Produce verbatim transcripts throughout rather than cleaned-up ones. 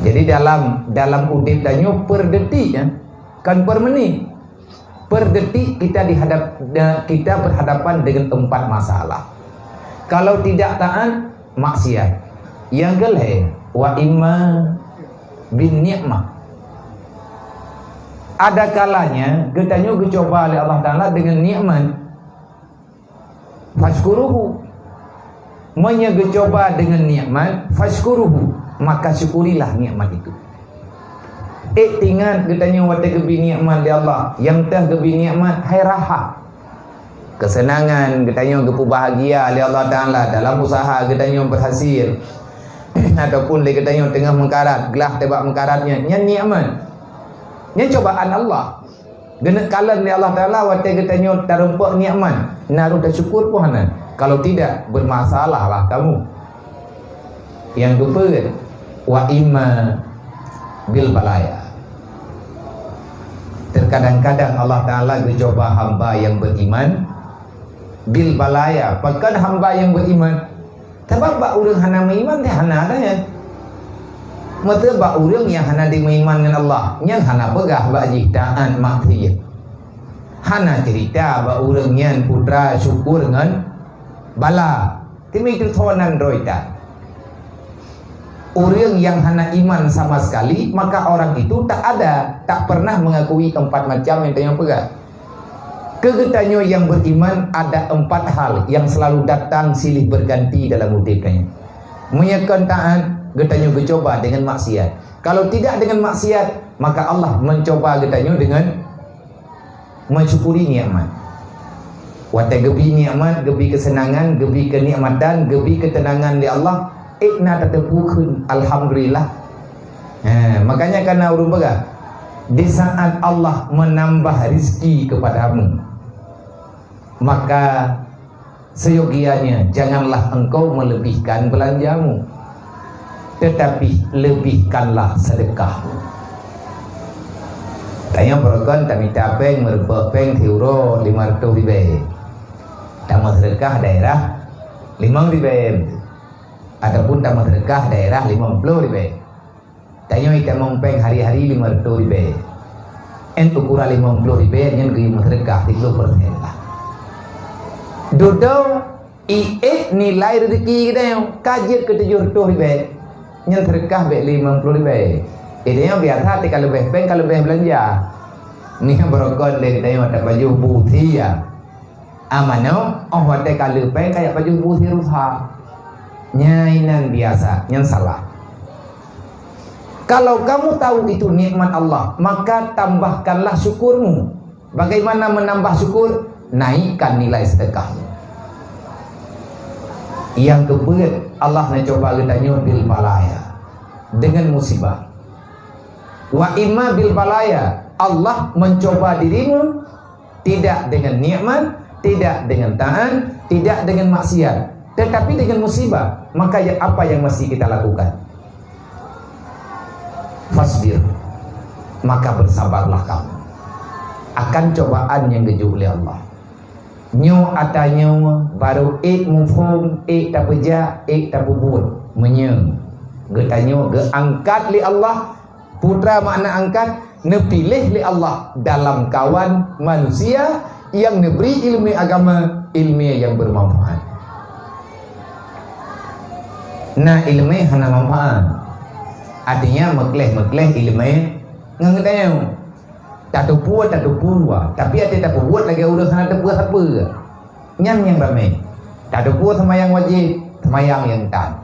Jadi dalam, dalam udeb tanyoe per detik, ya, kan per menit. Per detik kita dihadap, da-, kita berhadapan dengan empat masalah. Kalau tidak taat, maksiat. Yang kelhée, wa imma bin nikmah. Ada kalanya geutanyoe geucoba lé Allah Taala dengan nikmat. Fashkuruhu. Meunyoe geucoba dengan nikmat, fashkuruhu, maka syukurilah nikmat itu. Ék teuingat geutanyoe watée geubi nikmat lé Allah, nyang teuh geubi nikmat hai raha. Keuseunangan geutanyoe geupeubahagia lé Allah Taala dalam usaha geutanyoe berhasil, ataupun lé geutanyoe teungoh meukarat, glah teuh bak meukarat nyan, nyan nikmat. Nyan cobaan Allah. Geuneuk kalon lé Allah Taala watée geutanyoe tarumpok nikmat, na rôh tasyukur peue hana? Kalau tidak, bermasalahlah kamu. Nyang keupeuet, wa imma bil balaya. Terkadang-kadang Allah Taala geucoba hamba nyang beriman bil balaya. Pakon hamba nyang beriman? Sabab bak ureuëng hana meuiman teuh hana ada nyan. Meuseu bak ureuëng nyang hana dimeuiman ngon Allah, nyan hana peugah bak jih taát maksiat. Hana cerita bak ureuëng nyan putra syukur ngon bala. Teuma itu tho nan droe that. Ureuëng nyang hana iman sama sekali, maka orang itu tak ada, tak pernah mengakui empat macam nyang tanyoe peugah. Keu geutanyoe nyang beriman, ada empat hal nyang selalu datang silih berganti dalam udeb tanyoe. Meunyoe kon taát, geutanyoe geucoba dengan maksiat. Kalau tidak dengan maksiat, maka Allah mencoba geutanyoe dengan mensyukuri nikmat. Watée geubi nikmat, geubi keuseunangan, geubi keunikmatan, geubi keuteunangan lé Allah, ék na tateupeue kheun, alhamdulillah. Ha, makanya kana ureuëng peugah, di saat Allah menambah rezeki kepadamu, maka seyogianya janganlah engkau melebihkan belanjamu, tetapi lebihkanlah sedekahmu. Tanyoe barokon tamita péng, meureupok péng siuroe lima reutôh ribée. Tameusedekah daerah limong ribée, ataupun tameusedekah daerah limong ploh ribée. Tanyoe itamong péng hari-hari lima reutôh ribée. Én ukuran limong ploh ribée nyan geuyue meusedekah siplôh persen lah. Dudoe iék nilai rezeki geutanyoe ka jeuet keu tujoh reutôh ribée. Nyan sedekah bék limong ploh ribée. Geutanyoe biasa teuka leubeh péng ka leubeh beulanja. Nyan barokon lé geutanyoe tapajoh bu thia. Amanö, óh watée ka leupée ka jak pajoh bu sirusa. Nyan inan biasa, nyan salah. Kalau kamu tahu itu nikmat Allah, maka tambahkanlah syukurmu. Bagaimana menambah syukur? Naikkan nilai sedekahmu. Nyang keupeuet, Allah neucoba geutanyoe bil balaya, dengan musibah. Wa imma bil balaya, Allah mencoba dirimu tidak dengan nikmat, tidak dengan taat, tidak dengan maksiat, tetapi dengan musibah. Maka ya, apa yang mesti kita lakukan? Fasbir, maka bersabarlah kamu akan cobaan nyang geujok lé Allah. Nyoe ata nyoe barô ék muphom, ék tapeujak, ék tapeubuet. Meunyoe geutanyoe geuangkat lé Allah, putra makna angkat, neupiléh lé Allah dalam kawan manusia nyang neubri iéleumé agama, iéleumé nyang beumanfaat. Na iéleumé hana manfaat, artinya meukleh-meukleh iéleumé ngon geutanyoe. Tateupeue, tateupeue, tapi até tapeubuet lagée ureuëng hana teupeue sapeue. Nyan nyang ramé. Tateupeue seumayang wajéb, seumayang nyang tan.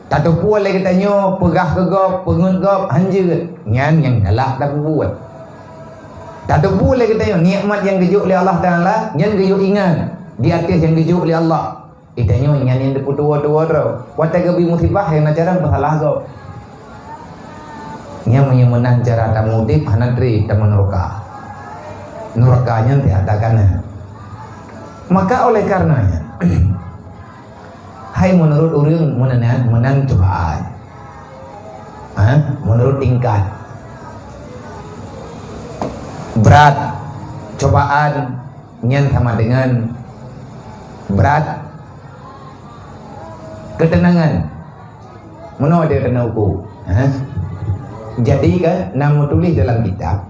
Tateupeue lé geutanyoe peugah keu gob, peungeut gob, hanjeuet. Nyan nyang galak tapeubuet. Tateupeue lé geutanyoe nikmat nyang geujok lé Allah Taala, nyan geuyue ingat di ateueh nyang geujok lé Allah. Geutanyoe nyan nyang teupeutuwoe-tuwoe droe. Watée geubi musibah nyang na carông peusalah gob. Nyan meunyoe meunan cara tameuudeb hana treb tameuneuraka. Neuraka nyan teuh ata kana. Maka oleh karenanya, hai meunurot ureuëng meunan, meunan cobaan. Ha? Meunurot tingkat. Brat cobaan nyan sama dengan brat keuteunangan. Meunoe dia keuneuk uku. Ha? Jadi kan, na meutuléh dalam kitab,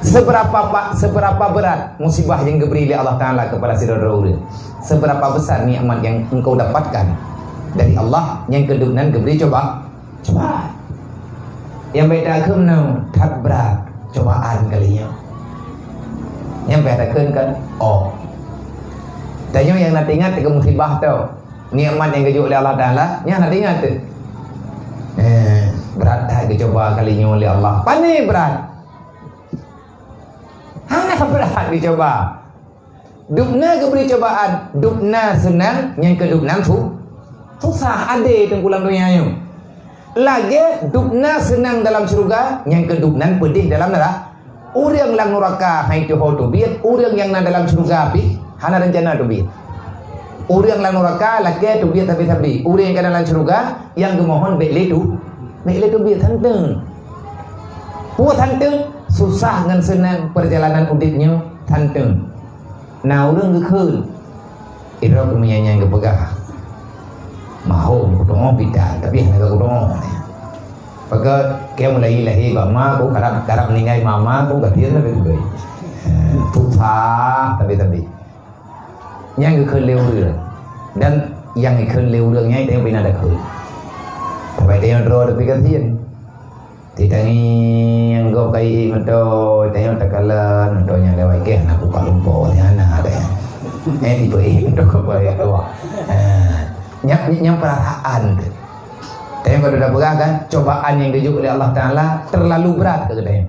seberapa pa-, seberapa berat musibah yang geubri lé Allah Taala kepada sidroe-droe ureuëng, seberapa besar nikmat yang engkau dapatkan dari Allah, nyang keuduek nan geubri coba. Coba. Nyang bèk takheun nyoe that brat cobaan kali nyoe. Nyang bèk takheun kan, oh. Tanyoe nyang na teuingat keu musibah tu. Nikmat nyang geujok lé Allah Taala, nyan na teuingat teuh. Eh, brat that geucuba kali nyoe lé Allah. Pane brat? Hana brat geucuba. Dubna geubri cobaan, dubna seunang, nyang keu dubna su-, susah, adé teungku lam donya nyoe. Lagèe dubna seunang dalam syeuruga, nyang keu dubna peudeh dalam neura-, ureuëng lam nuraka hai tuho teubiet, ureuëng nyang na dalam syeuruga pih hana reuncana teubiet. Ureuëng lam nuraka lakèe teubiet sabe-sabe, ureuëng nyang ka dalam syeuruga nyang geumohon bèk lé tu-, bèk lé teubiet, santeung. Peue santeung? Susah ngon seunang peurjalanan udép nyoe, santeung. Na ureuëng geukheun, "Idroe keumeunyan nyang geupeugah, mahom kudeungoe bidan, tapi hana ka kudeungoe." Pakon, keu mulai lahé bak ma ku, karab, karab meuninggai mama ku, ka dia tapi tu. Susah tapi-tapi. Nyang geukheun lé ureuëng. Dan nyang geukheun lé ureuëng nyan, tanyoe pih na takheun. Tapi tanyoe droe tapi kasian. Titangieng gob kayée meuto, tanyoe takalon meuto nyang lewat geh na buka lumpo nyang na deh. Eh, tiba eh meuto keubai ya Allah. Ha. Nyang, nyang perasaan tu. Tanyoe kalau dah peugah kan, cobaan yang geujok oleh Allah Taala terlalu berat keu geutanyoe.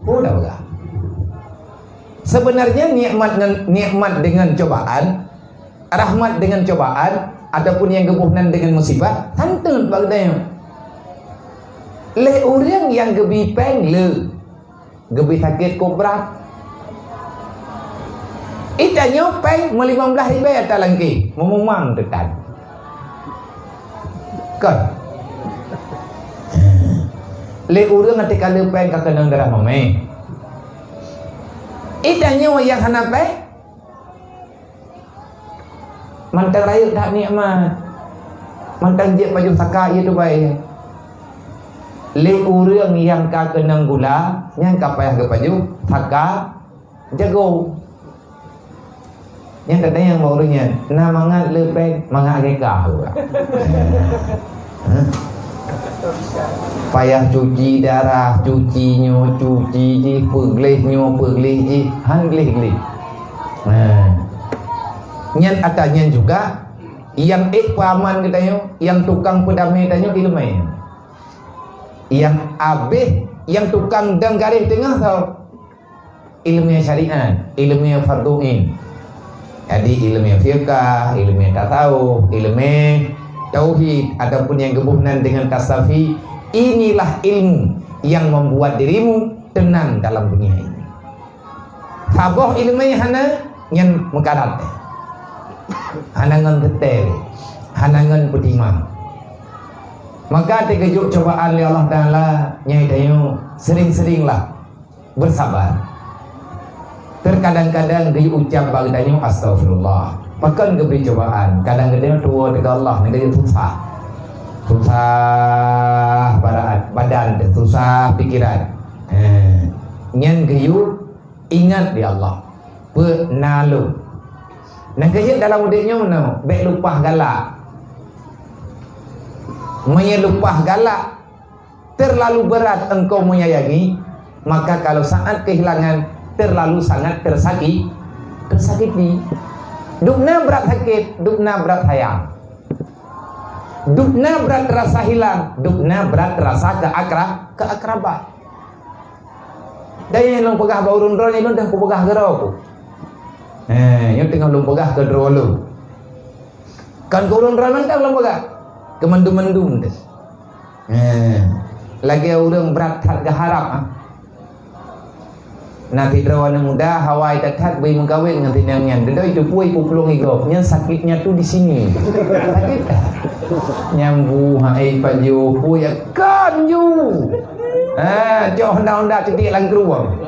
Oh, dah peugah. Sebenarnya nikmat ngan, nikmat dengan cobaan, rahmat dengan cobaan, ataupun nyang geuboh nan dengan musibah, santeun bak geutanyoe. Lé ureuëng nyang geubi péng le, geubi sakét kobra. Itanyoe péng meulimong blaih ribèe ata langkée, meumumang teukan. Kon. Lé ureuëng até ka le péng ka keunong darah mamé. Itanyoe nyang hana péng, mantong rayeuk that nikmat. Mantong jeuet pajoh saka ié tubai. Lé ureuëng nyang ka keunong gula, nyang ka payah geupajoh saka jago. Nyang ka tanyong bak ureuëng nyan, na mangat le péng, mangat lagèe kah. Hah? Payah cuci darah, cuci nyoe, cuci jih, peugleh nyoe, peugleh jih, han gleh-gleh. Nah. Nyan ata nyan juga, nyang ék peuaman geutanyoe, nyang tukang peudamé tanyoe ileumèe. Nyang abéh, nyang tukang dong garéh teungoh soe? Ileumèe syariat, ileumèe fardhu ain. Jadi ileumèe fiqah, ileumèe tasawuf, ileumèe tauhid ataupun nyang geuboh nan dengan tasafi, inilah ilmu yang membuat dirimu tenang dalam dunia ini. Saboh ileumèe hana, nyan meukarat. Hana ngon teutel, hana ngon peutimang. Maka teugeujok cobaan lé Allah Taala, nyan tanyoe sering-seringlah bersabar. Terkadang-kadang geuyue ucab bak geutanyoe, "Astagfirullah." Pakon geubri cobaan, kadang geutanyoe tuwoe teuka Allah, nyan geuyue susah. Susah barat, badan teuh, susah pikiran. Eh, nyan geuyue ingat di Allah. Peue na lôn. Nah, keujeuet dalam udép nyoe meunoe, bèk lumpah galak. Meunyoe lumpah galak, terlalu berat engkau menyayangi, maka kalau saat kehilangan, terlalu sangat tersaki-, tersakiti. Dubna brat sakét, dubna brat sayang. Dubna brat rasa hilang, dubna brat rasa keakra-, keakraban. Dan nyang lôn peugah bak ureuëng droe nyoe, lôn dah kupeugah keudroe ku. Eh, nyoe teungoh lôn peugah keudroe lôn. Kan keu ureuëng droe mantong lôn peugah. Keu mandum-mandum teuh. Eh, lagèe ureuëng brat that geuharab, ah. Na sidroe aneuk muda hawa that-that beu meukawen ngon si inong nyan. Dudoe teupeue ipuplueng igob. Nyan sakitnya tu di sini. Sakit. Nyang bu hai pajoh pue ya kan ju. Ha, joh honda-honda titik lam keruwang.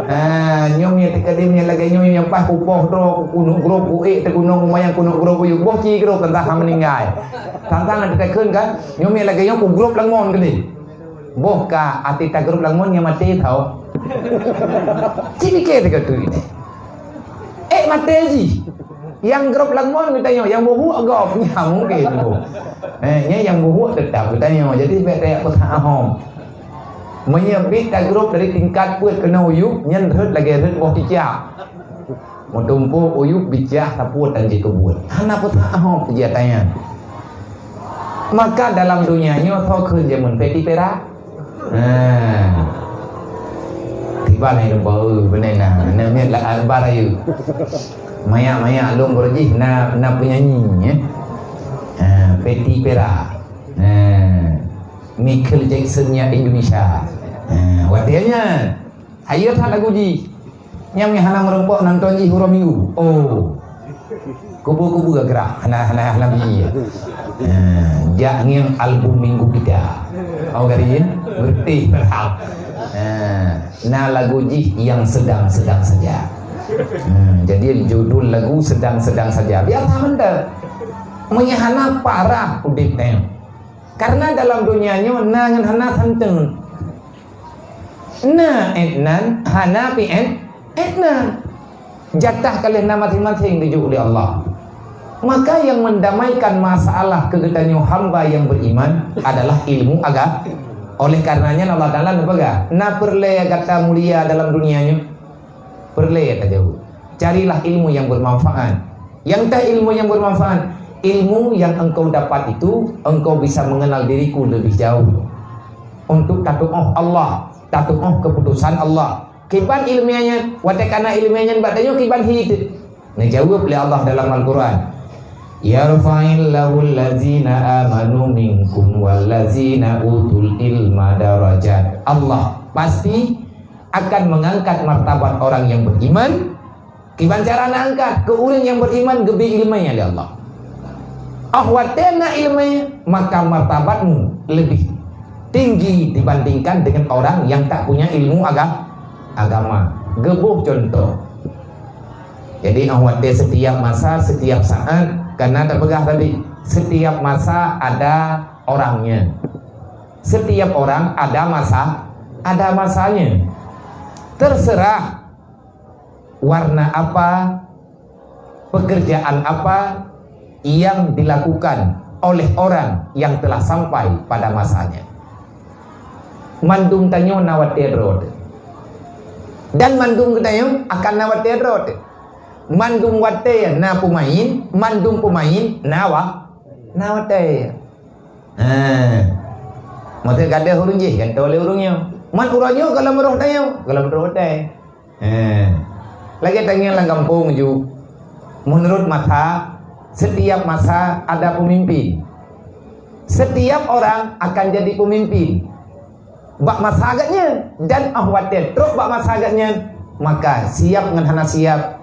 Ha, nyoe nyang teuka di nyan lagèe nyoe nyang paih kupoh droe, kunuek grob, kuék teuh gunong, lumayan kunuek grob kuyup. Boh ci grob teuntang ha meuninggai. Tantang ada takheun kan? Nyoe nyang lagèe nyoe kugrob lam ngon keudeh. Boh ka até tagrob lam ngon nyang maté tau. Ci pike teuka tu ini. Eh, maté jih. Nyang grob lam ngon geutanyoe, nyang buhuk gob, nyan mungken boh. Eh, nyan nyang buhuk teutap geutanyoe. Jadi, bèk tajak peusaha hom. Meunyoe bit tagrob dari tingkat peuet keunoe u yup, nyan rhot lagèe rhot boh cicak. Meutumpôk u yup, bijah sapeue tan jiteubuet. Hana peusaha hom peujeuet nyan. Maka dalam donya nyoe soe kheun jameun peti pira? Ha. Tiban hai lupa, eh, beuna na. Na miet la akbar ayu. Mayak-mayak lôn baroe jih na, na penyanyi, ya. Ha, peti pira. Ha. Michael Jackson-nya Indonesia. Ha, watèe nyan. Hayeue that lagu jih. Nyang hana meurumpok nonton jih uroe Minggu. Oh. Kubu-kubu gerak. Hana, hana, hana bi. Ha, jak ngieng album Minggu kita. Oh, gari, ya? Ngerti, paham. Ha, na lagu jih yang sedang-sedang saja. Ha, jadi judul lagu sedang-sedang saja. Biasa mantap. Meunyo hana parah udép nyan. Karena dalam donya nyoe na ngon hana santeun. Na étnan, hana pi ét, étnan. Jatah ka lheueh na maséng-maséng dijok lé Allah. Maka yang mendamaikan masalah keu geutanyoe hamba yang beriman adalah ilmu aga-, oleh karenanya Allah Taala neupeugah, na peureulée gata mulia dalam dunia nyoe? Peureulée tajaweueb. Carilah ilmu yang bermanfaat. Yang tah ilmu yang bermanfaat, ilmu yang engkau dapat itu, engkau bisa mengenal diriku lebih jauh. Untuk tatuoh Allah, tatuoh keputusan Allah. Kiban ileumèe nyan, watée kana ileumèe nyan bak tanyoe kiban hi teuh. Neujaweueb lé Allah dalam Al-Quran, "Yarfa'illahu allazina amanu minkum wallazina utul ilma darajat." Allah pasti akan mengangkat martabat orang yang beriman. Kiban cara na angkat? Keu ureuëng nyang beriman geubri ileumèe lé Allah. Óh watée na ileumèe, maka martabatmu lebih tinggi dibandingkan dengan orang yang tak punya ilmu aga-, agama. Geuboh contoh. Jadi, óh watée setiap masa, setiap saat, karena tapeugah tadi, setiap masa ada orangnya. Setiap orang ada masa, ada masanya. Terserah warna apa, pekerjaan apa yang dilakukan oleh orang yang telah sampai pada masanya. Mandum tanyoe na watée droe teuh. Dan mandum geutanyoe akan na watée droe teuh. Mandum watée na peumain, mandum peumain na wa-, na watée. Ha. Maksud gadoh ureuëng jih, gantoe lé ureuëng nyoe. Man uroe nyoe gohlom roh tanyoe, gohlom roh watée. Eh, lagée tangieng lam gampông ju. Menurut masa, setiap masa ada pemimpin. Setiap orang akan jadi pemimpin. Bak masa agaknya dan óh watée trok bak masa agaknya, maka siap ngon hana siap,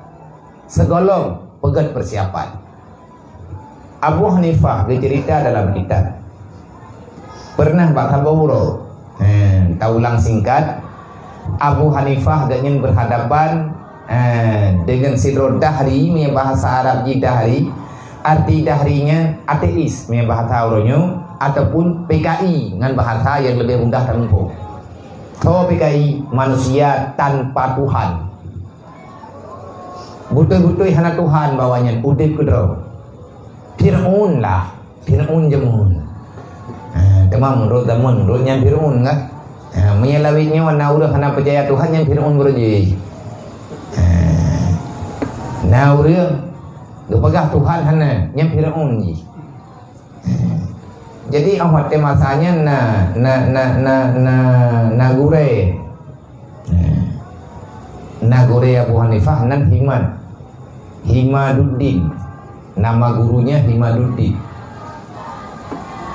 segolom peugét persiapan. Abu Hanifah geuceurita dalam kitab, pernah bak saboh uroe, eh, taulang singkat, Abu Hanifah geuhnyan berhadapan, eh, dengan sidroe dahri, meunyoe bahasa Arab jih dahri, arti dahri nyan ateis, meunyoe bahasa uroe nyoe, ataupun P K I ngon bahasa yang lebih mudah tamuphom. Soe P K I? Manusia tanpa Tuhan. Beutôi-beutôi hana Tuhan bak awaknyan, udeb keudroe. Fir'aun lah, Fir'aun jameun. Ha, teuma meunurot jameun, meunurot nyan Fir'aun kan? Ha, meunyoe lawét nyoe na ureuëng hana peucaya Tuhan, nyan Fir'aun baroe jih. Ha, na ureuëng geupeugah Tuhan hana, nyan Fir'aun jih. Jadi, óh watée masa nyan na, na, na, na, na, na gurée. Na gurée Abu Hanifah nan Himad. Himaduddin. Nama gurunya Himaduddin.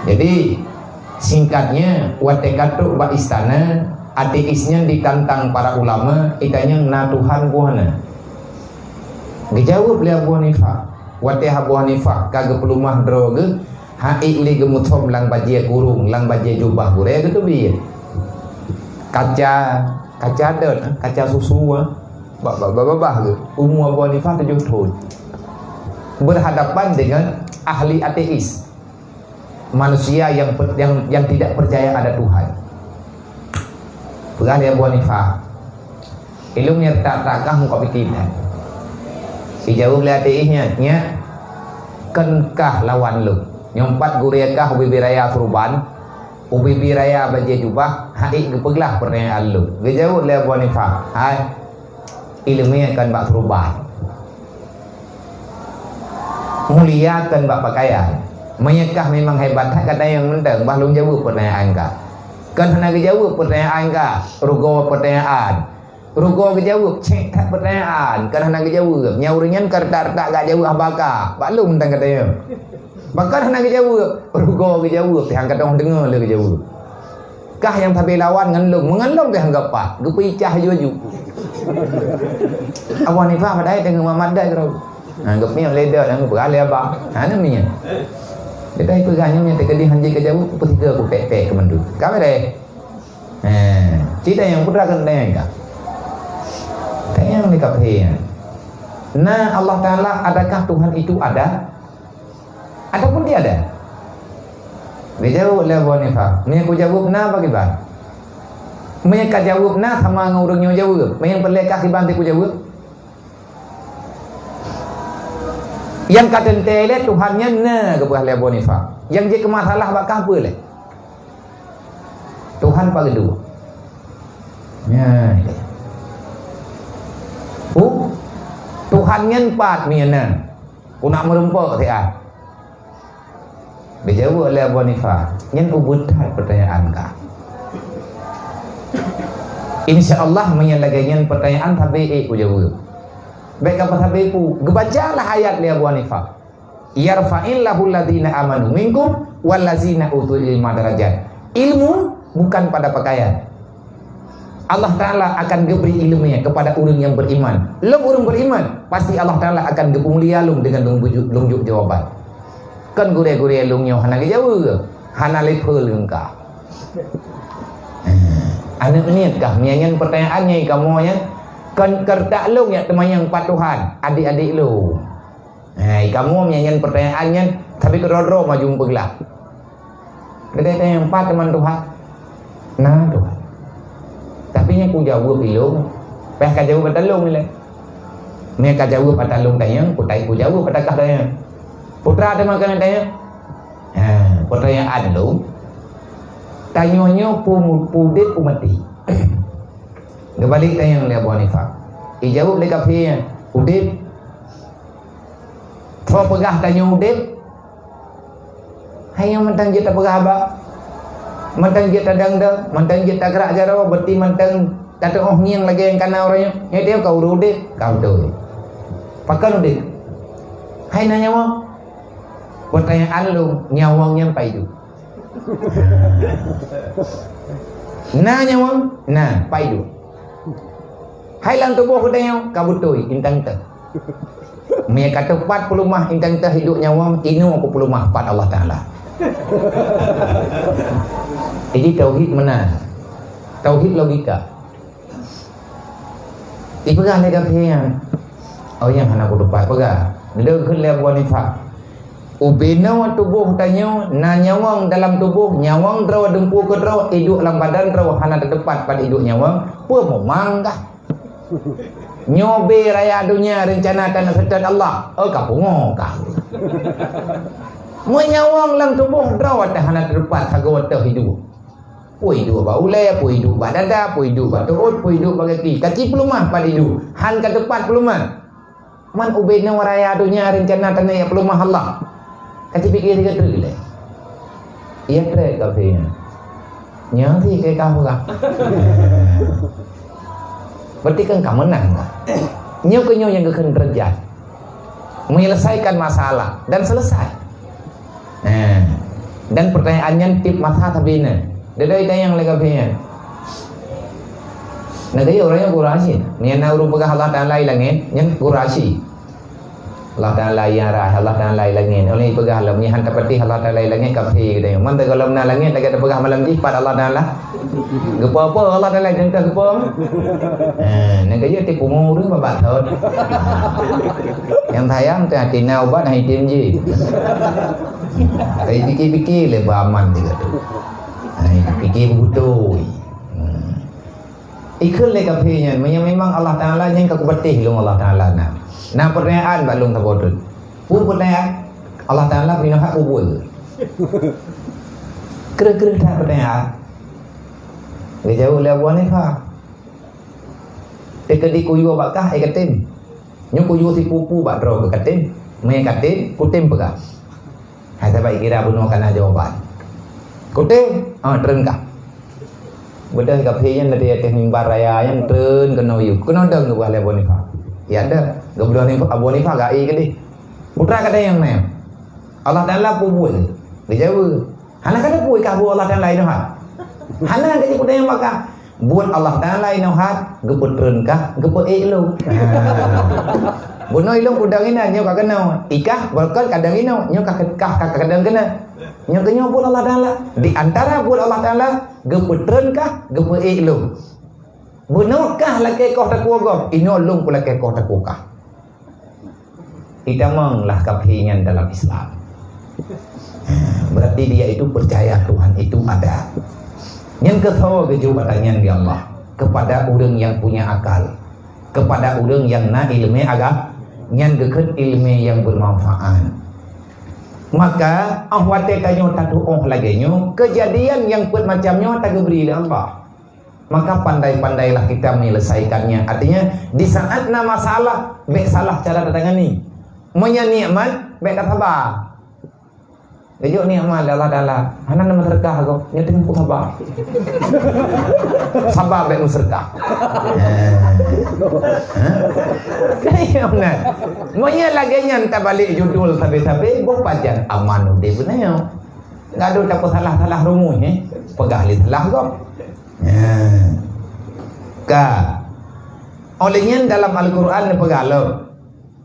Jadi, singkatnya, watée ka trok bak istana, Ateis nyan ditantang para ulama, itanyong na Tuhan boh na. Geujaweueb lé Abu Hanifah. Watée Abu Hanifah ka geupeulumah droe geuh, han ék lé geumeusom lam bajée kurong, lam bajée jubah gurée geuteubiet. Kaca, kaca dot, kaca susu, ah. Ba-, ba-, ba-, babah geuh. Umu Abu Hanifah tujoh thon. Berhadapan dengan ahli ateis. Manusia yang per-, yang, yang tidak percaya ada Tuhan. Peugah lé Abu Hanifah, "Ilôn nyoe that-that kah muka piti that." Geujaweueb lé ateis nyan, "Nyak, kon kah lawan lôn. Nyoe pat gurée kah ubé-bé raya suruban, ubé-bé raya bajée jubah, han ék geupeuglah peurtanyaan lôn." Geujaweueb lé Abu Hanifah, "Hai, iéleumé kon bak suruban. Mulia kon bak pakaian. Meunyoe kah memang hebat that gata nyang mantong, bah lôn jaweueb peurtanyaan kah." Kon hana geujaweueb peurtanyaan kah, rugoe peurtanyaan. Rugoe geujaweueb, cék that peurtanyaan, kon hana geujaweueb. Nyan ureuëng nyan ka reutak-reutak gak jaweueb haba kah, bak lôn mantong gata nyoe. Bah kon hana geujaweueb, rugoe geujaweueb, pih han ka teudeungoe lé geujaweueb. Kah nyang sabe lawan ngon lôn, meungon lôn pih han geupat, geupeicah aju-aju. Abu Hanifah padahai teungoh mamat dai keudroe. Ha, geupiôh lé dot, nyang geupeugah lé abang. Ha, nyan meunan. Geutanyoe peugah nyoe, nyoe teukeudi han jeuet ka jaweueb, peutiga ku pek-pek keu mandum. Ka beureh. Ha, cit nyang putra keu tanyong ka. Tanyong lé kafé nyan. Na Allah Taala, adakah Tuhan itu ada? Ataupun tiada? Geujaweueb lé Abu Hanifah, "Meunyoe kujaweueb na, pakriban? Meunyoe kajaweueb na, sama ngon ureuëng nyoe jaweueb. Meunyoe peureulée kah kiban teuk kujaweueb?" Nyang ka teuntée lé Tuhan nyan na, geupeugah lé Abu Hanifah. Nyang jeuet keu masalah bak kah peue lé? Tuhan pat geuduek? Nyan. Oh, Tuhan nyan pat meunan. Ku nak meurumpok siat. Geujaweueb lé Abu Hanifah, "Nyan ubit that peurtanyaan kah. Insya Allah, meunyoe lagée nyan peurtanyaan, sabe ék kujaweueb. Bék ka peusabe peue, geubacalah ayat lé Abu Hanifah, 'Yarfa'illahu alladzina amanu minkum wallazina utul ilma darajat.'" Ilmu bukan pada pakaian. Allah Taala akan geubri iéleumé kepada ureuëng nyang beriman. Lôn ureuëng beriman, pasti Allah Taala akan geupeumulia lôn deungon lôn bujuk, lôn jok jawaban. Kon gurée-gurée lôn nyoe hana geujaweueb, hana level ngon kah. Aneuëk miet kah, meunyan peurtanyaan nyang kamoe nyan, kon keureutak lôn nyang teumanyong pat Tuhan, adék-adék lôn. Hai, kamoe meunyan peurtanyaan nyan, tapi keudroe-droe maju meupeuglah. Geutanyoe tanyong, "Pat teuma Tuhan?" "Na Tuhan. Tapi nyang kujaweueb ilôn, payah kajaweueb ata lôn ilée. Meunyoe kajaweueb ata lôn tanyong, peue teuma kujaweueb ata kah tanyong? Peue teuma keuneuk tanyong?" Ha, peurtanyaan lôn, tanyoe nyoe peue mu-, peue udeb peue maté? Geubalek tanyong lé Abu Hanifah. Ijaweueb lé kafé nyan, "Udeb." Soe peugah tanyoe udeb? Hai nyang mantong jeuet tapeugah haba, mantong jeuet tadong-dong, mantong jeuet tagrak jaroe, beuti mantong tateuôh ngieng lagée nyang kana uroe nyoe. Nyoe teuh ka ureuëng udeb, ka beutôi. Pakon udeb? Hai na nyawöng? Peurtanyaan lôn, nyawöng nyan pat iduek? Na nyawöng? Na, pat iduek? Hai lam tuboh geutanyoe ka beutôi, intang teuh. Meunyoe ka teupat peuleumah intang teuh iduek nyawöng, inoe keu peuleumah pat Allah Taala. Jadi tauhid meunan. Tauhid logika. Ipeugah lé kafé nyan, "Oh, nyang hana kuteupat peugah." Lé kheun lé Abu Hanifah, "Ubé noe tuboh tanyoe na nyawöng dalam tuboh, nyawöng droe dumpeue keudroe, iduek lam badan droe hana tateupat pat iduek nyawöng, peue mumang kah? Nyoe bé raya donya reuncana tanyoe seutôt Allah, oh ka pungo kah? Meunyoe nyawöng lam tuboh droe teuh hana tateupat sagoe teuh iduek." Peue iduek bak ulée, peue iduek bak dada, peue iduek bak tuôt, peue iduek bak gaki. Ka ci peuleumah pat iduek, han ka teupat peuleumah. Man ubé noe raya donya reuncana tanyoe peuleumah Allah. Ka ci pike sigoe teuk lé. Iya treb kafé nyan. Nyan sih keu ka peugah. Berarti kan ka meunang ka. Nyoe keu nyoe nyang geukheun deurajat. Menyelesaikan masalah dan selesai. Nah, dan pertanyaan nyan tiep masa sabé na. Dada itanyong lé kafé nyan. Nah, kaya ureuëng nyan guru asyik. Nyan na ureuëng peugah Allah Taala i langét, nyan guru asyik. Allah Taala i aras, Allah Taala i langét. Oleh peugah lom, nyan hana patéh Allah Taala i langét, kafé geutanyoe. Man teugohlom na langét, lagée tapeugah malam jih, pat Allah Taala. Geupo-po Allah Taala, contoh geupo. Ha, nyan kaya tipu ureuëng babah thon. Nyang sayang teuh hati na ubat, hai tim jih. Tapi pikir-pikir lé beraman juga tu. Hai, pikir beutôi. Hmm. Ikheun lé kafé nyan, meunyoe memang Allah Taala nyan ka kupatéh lôn Allah Taala na. Na peurtanyaan bak lôn saboh teuk. Peue peurtanyaan? Allah Taala pih nyoe hak kubul. Kreueh-kreueh that peurtanyaan. Geujaweueb lé Abu Hanifah. Teukeudi kuyue bak kah, eh, katem. Nyoe kuyue sipu-pu bak droe keu katem. Meunyoe katem, kutem peugah. Hai saban kira bunoe kana jawaban. Kutem, ah, treun kah. Beudôh kafé nyan dari atas mimbar raya nyan treun keunoe yue. Keunoe dong geubuah lé Abu Hanifah. Ya dong. Geubeudôh Hanifah, Abu Hanifah gai keudeh. Putra kata nyang na. Allah Taala kubul. Geujaweueb. Hana ka teupeue kah buet Allah Taala inoe hat. Hana ka jipeudayan bak kah. Buet Allah Taala inoe hat, geupeutreun kah, geupeuék lôn. Ha. Bunoe lôn kudong inan, nyoe ka keunoe. Ikah, beureukat kadang inoe, nyoe ka, ka, ka, ka kadang keunoe. Nyoe keunyoe buet Allah Taala. Di antara buet Allah Taala, geupeutreun kah, geupeuék lôn. Bunoe kah lakée koh takue gob, inoe lôn kulakée koh takue kah. Itamong lah kafé nyan dalam Islam. Berarti dia itu percaya Tuhan itu ada. Nyang keuthoe geujok ata nyan di Allah kepada ureuëng nyang punya akal, kepada ureuëng nyang na iéleumé agam, nyan geukheun iéleumé nyang bermanfaat. Maka, óh watée tanyoe tatuoh lagée nyoe, keujadian nyang peuet macam nyoe tageubri lé Allah. Maka pandai-pandailah kita menyelesaikannya. Artinya, di saat na masalah, bék salah cara tatangani. Meunyoe nikmat, bék tasaba. Geujok nikmat lé Allah Taala. Hana na meuseudeukah gob, nyoe teungoh kusaba. Saba bék meuseudeukah. Hah? Kan iya beuna. Meunyoe lagée nyan tabalek judul sabe-sabe, boh pajan aman udeb beuna nyoe. Gadoh tapeusalah-salah rumoh, eh. Peugah lé salah gob. Nyan. Ka. Oleh nyan dalam Al-Quran neupeugah lom,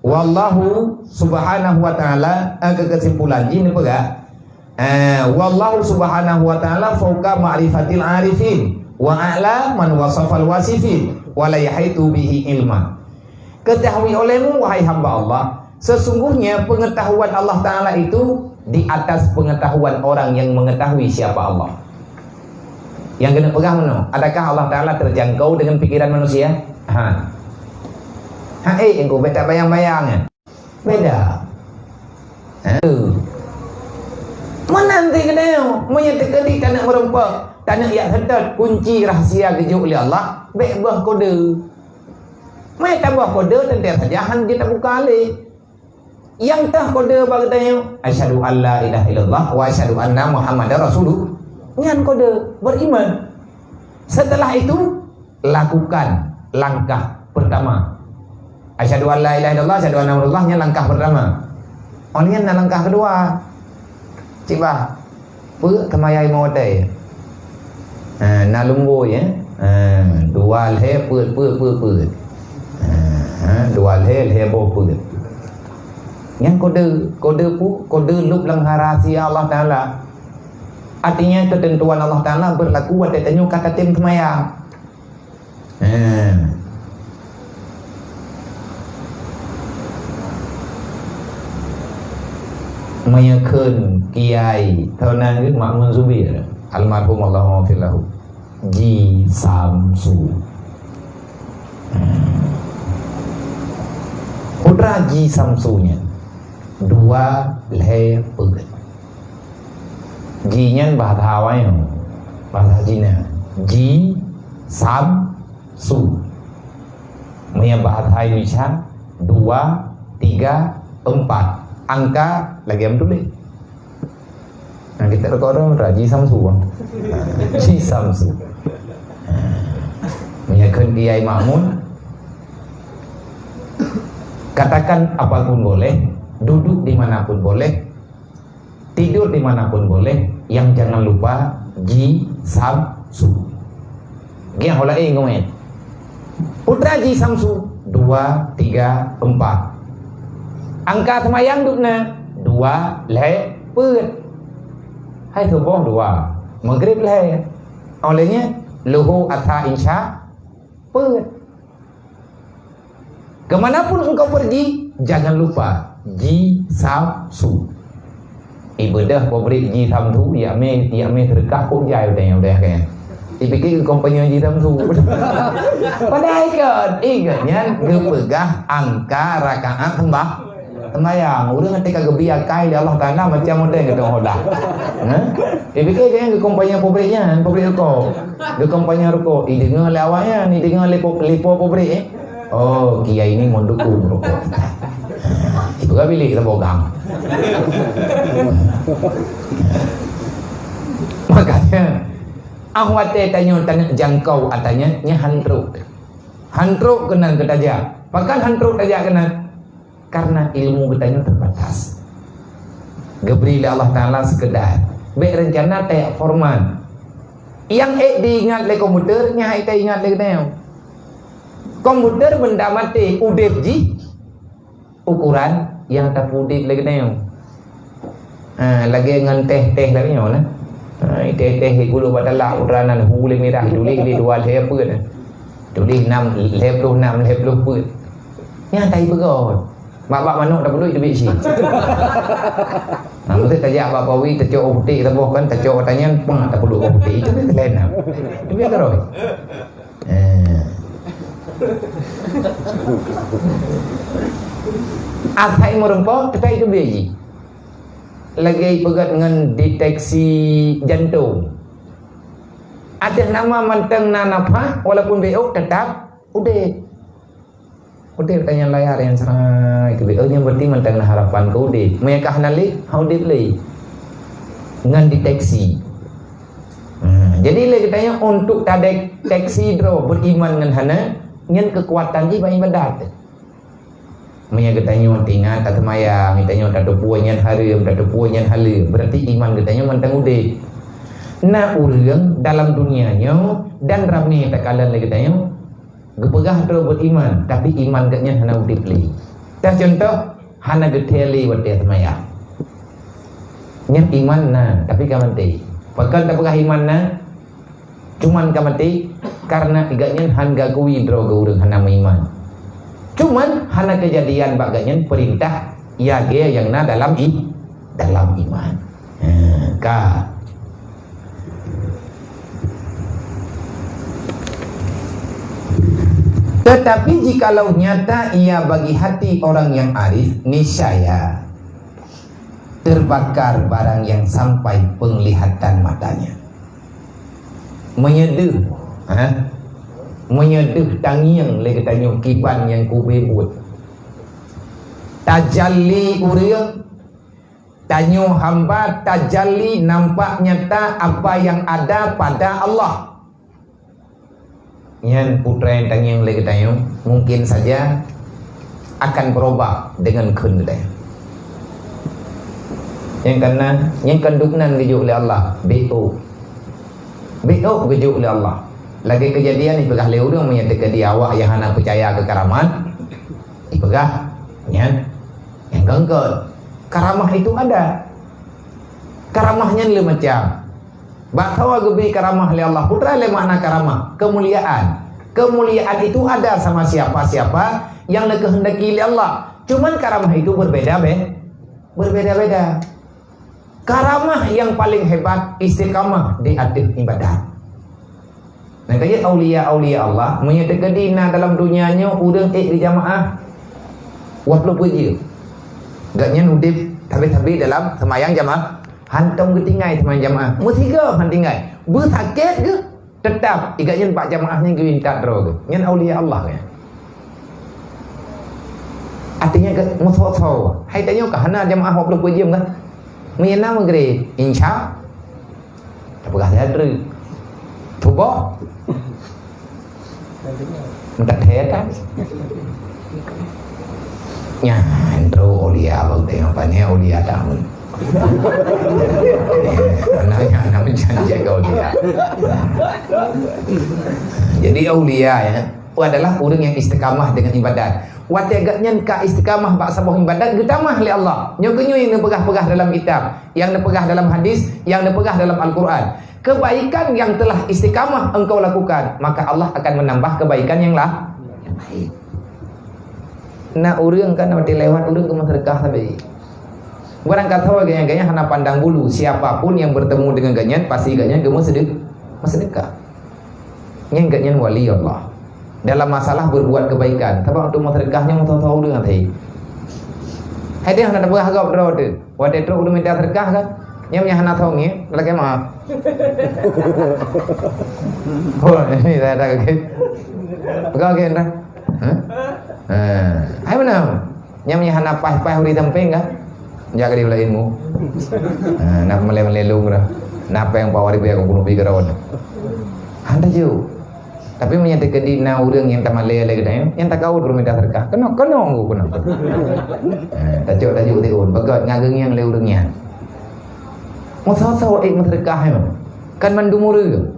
wallahu subhanahu wa ta'ala, eh, keu keusimpulan jih neupeugah, eh, wallahu subhanahu wa ta'ala fauqa ma'rifatil arifin, wa a'la man wasafal wasifin, wa la yahaitu bihi ilman. Ketahui olehmu, wahai hamba Allah, sesungguhnya pengetahuan Allah Taala itu di atas pengetahuan orang yang mengetahui siapa Allah. Nyang keuneuk peugah meunoe, adakah Allah Taala terjangkau dengan pikiran manusia? Ha. Ha, eh, engkau beda bayang-bayang, eh. Beda. Ha. Meunan ti keunoe, meunyoe teukeudi taneuk meurumpok, taneuk jak seutôt kunci rahsia geujok lé Allah, bék boh kode. Meunyoe taboh kode, teuntée saja hana jeuet tabuka lé. Nyang teuh kode bak geutanyoe, "Asyhadu an la ilaha illallah wa asyhadu anna Muhammadar Rasulullah." Nyan kode beriman. Setelah itu, lakukan langkah pertama. "Asyhadu an la ilaha illallah, asyhadu anna Muhammadar Rasulullah," nyan langkah pertama. Oh, nyan na langkah kedua. Cit bah. Peuet keumayai meuodai. Ha, na lumbôi, eh. Ha, dua lhée peuet, peuet, peuet, peuet. Ha, ha, dua lhée, lhée boh peuet. Nyan kode, kode pu-, kode lôb lam rahsia Allah Taala. Artinya, ketentuan Allah Taala berlaku watée tanyoe ka tatem keumayai. Eh. Meunyoe kheun kiai, tho nan geuh Makmun Zubir, almarhum Allahumma ghfir lahu. Ji Samsu. Hmm. Putra Ji Samsu nyan. Dua lhée peuet. Ji nyan bahasa awai, bahasa Cina. Ji Sam Su. Meunyoe bahasa Indonesia, dua, tiga, empat. Angka lagée meutuléh. Nah, kita rekod orang Raji Samsu, bang. Ji Samsu. Meunyoe kheun Kiai Makmun, katakan apapun boleh, duduk di mana pun boleh, tidur di mana pun boleh, yang jangan lupa Ji Samsu. Geuh ho laén ngon. Putra jih Samsu, dua, tiga, empat. Angka seumayang dum na, dua, lhèe, peuet. Hai suboh dua, Maghrib lhèe. Óh lheueh nyan, Luhur, Asar, Isya, peuet. Ke mana pun engkau pergi, jangan lupa ji Samsu. Ibeudôh pabrik ji Samsu, jak mé, jak mé seudeukah kok jai udeh, udeh kan. Ipike keu kompeni ji Samsu. Padahai ikot, ikot nyan geupeugah angka rakaat sembah-, sembahyang. Ureueng até ka geubri akai lé Allah Taala macam model geutanyoe hodah. Hah? Ipike geutanyoe geukompeni pabrik nyan, pabrik rukok. Geukompeni rukok, ideungoe lé awak nyan, ideungoe lé po-, lé po pabrik, eh. Oh, kiai ni mendukung rukok. Itu kan bilik saboh gang. Makanya, ah watèe tanyoe taneuk jangkau ata nyan, nyan han trok. Han trok keunan keu tajak. Pakon han trok tajak keunan? Karena ilmu geutanyoe terbatas. Geubri lé Allah Taala seukeudar. Bèk reuncana tajak formal. Nyang ék diingat lé komputer, nyan han ék taingat lé geutanyoe. Komputer benda maté, udeb jih ukuran nyang tapeuudeb lé geutanyoe. Ha, lagèe ngon teh-teh lagèe nyoe nah. Ha, teh-teh di gulu batala putra nan hu lé mirah, tuléh lé dua lhèe peuet nah. Tuléh nam, lhèe ploh nam, lhèe ploh peuet. Nyan tai peugöt. Bak-bak manok tapeuduek teubiet sie. Nah, beutôi tajak bak pawi, tacok putéh saboh kan, tacok tanyan, pang tapeuduek bak putéh. Itu kan laén nah. Itu biasa roh. Eh. Asai meureumpok, tetai teubiet jih. Lagèe peugöt ngon deteksi jantong. Ateueh nama mantong na nafah, walaupun beuôk tetap udeb. Udeb ka nyang layar nyang serai keubiet. Oh, nyan berarti mantong na harapan keu udeb. Meunyo ka hana lé, han udeb lé. Ngon deteksi. Hmm, jadi lé geutanyoe untuk tadeteksi droe beriman ngon hana, nyan keukuatan jih bak ibadat. Meunyo geutanyoe teuingat taseumayang, geutanyoe tateupeue nyan hareuem, tateupeue nyan haleue, berarti iman geutanyoe mantong udeb. Na ureueng dalam dunia nyoe dan ramé takalon lé geutanyoe, geupeugah droe beriman, tapi iman geuh nyan hana udeb lé. Teucontoh, hana geuthèe lé watèe seumayang. Nyan iman na, tapi ka maté. Pakon tapeugah iman na? Cuman ka maté, karena geuh nyan han geuakui droe geuh ureueng hana meuiman. Cuman hana keujadian bak geuh nyan peurintah lagèe nyang na dalam i-, dalam iman. Ha, ka. Tetapi jikalau nyata ia bagi hati orang yang arif, niscaya terbakar barang yang sampai penglihatan matanya. Meunyoe deuh, ha? Meunyoe deuh tangieng lé geutanyoe kiban nyang kube buet. Tajalli ureueng, tanyoe hamba tajalli nampak nyata apa yang ada pada Allah. Nyan putra nyang tangieng lé geutanyoe mungkin saja akan berubah dengan kheun geutanyoe. Nyang kana, nyang kandungan geujok lé Allah, beuôk. Beuôk geujok lé Allah. Lagèe keujadian ipeugah lé ureueng meunyoe teukeudi awak nyang hana peucaya keu karamat, ipeugah, nyan, nyang gengkot. Karamah itu ada. Karamah nyan lé macam. Bak sawa geubri karamah lé Allah. Putra lé makna karamah, kemuliaan. Kemuliaan itu ada sama siapa-siapa yang dikehendaki lé Allah. Cuman karamah itu berbeda be-, berbeda-beda. Karamah yang paling hebat istiqamah di ateueh ibadat. Nyang ka jeuet aulia-aulia Allah, meunyoe teukeudi na dalam donya nyoe ureueng ék geujamaah, wah ploh peuet jeuem. Gobnyan udeb sabe-sabe dalam seumayang jamaah, hántom geutinggai seumayang jamaah. Meusigoe han tinggai. Beusakét geuh, teutap gobnyan bak jamaah nyan geuintat droe geuh. Nyan aulia Allah nyan. Artinya ke meusoe-soe. Hai tanyoe ka hana jamaah wah ploh peuet jeuem kan? Meunyoe na Maghrib, insya Tapeugah lagèe treuk. Tuboh. Minta thèe kan? Nyan, droe aulia bang tengok, pane aulia tahun. Nanya, nanya, janji ke aulia. Jadi aulia, ya. adalah ureuëng nyang istiqamah deungon ibadat. Watée gobnyan ka istiqamah bak saboh ibadat, geutamah lé Allah. Nyoe keuh nyoe nyang neupeugah-peugah dalam kitab, nyang neupeugah dalam hadis, nyang neupeugah dalam Al-Quran. Kebaikan yang telah istiqamah engkau lakukan, maka Allah akan menambah kebaikan yang lah-, yang lain. Na ureuëng kan watée lewat ureuëng geumeuseudekah sabe. Barangkasoe gobnyan, gobnyan hana pandang bulu, siapa pun yang bertemu dengan gobnyan pasti gobnyan geumeuseudek-, meuseudekah. Nyan gobnyan wali Allah. Dalam masalah berbuat kebaikan, sabab untuk meuseudekah nyan meusoe-soe ureuëng até. Hai deh hana tapeugah gob droe teuh. Watée trok ureuëng minta seudekah kan, nyan nyang hana soe ngieng, lakée maaf. Oh, ini saya tak kaget. Pegang kaget dah. Hah? Ha. Hai mana? Nyang meunyo hana paih-paih ureuëng sampéng ka? Jak ka diulée ilmu. Ha, na malée-malée lôn dah. Na péng pawari biar geubunuh pi keurawan. Han taju. Tapi meunyo teukeudi na ureuëng nyang tamalée lé geutanyoe, nyang takaot ureuëng minta seudeukah. Keunoe, keunoe ngku keunoe. Ha, tacok-tacok tiun, beugöt ngon geungieng lé ureuëng nyan. Meusoe-soe ék meuseudeukah nyoe. Kan mandum ureuëng.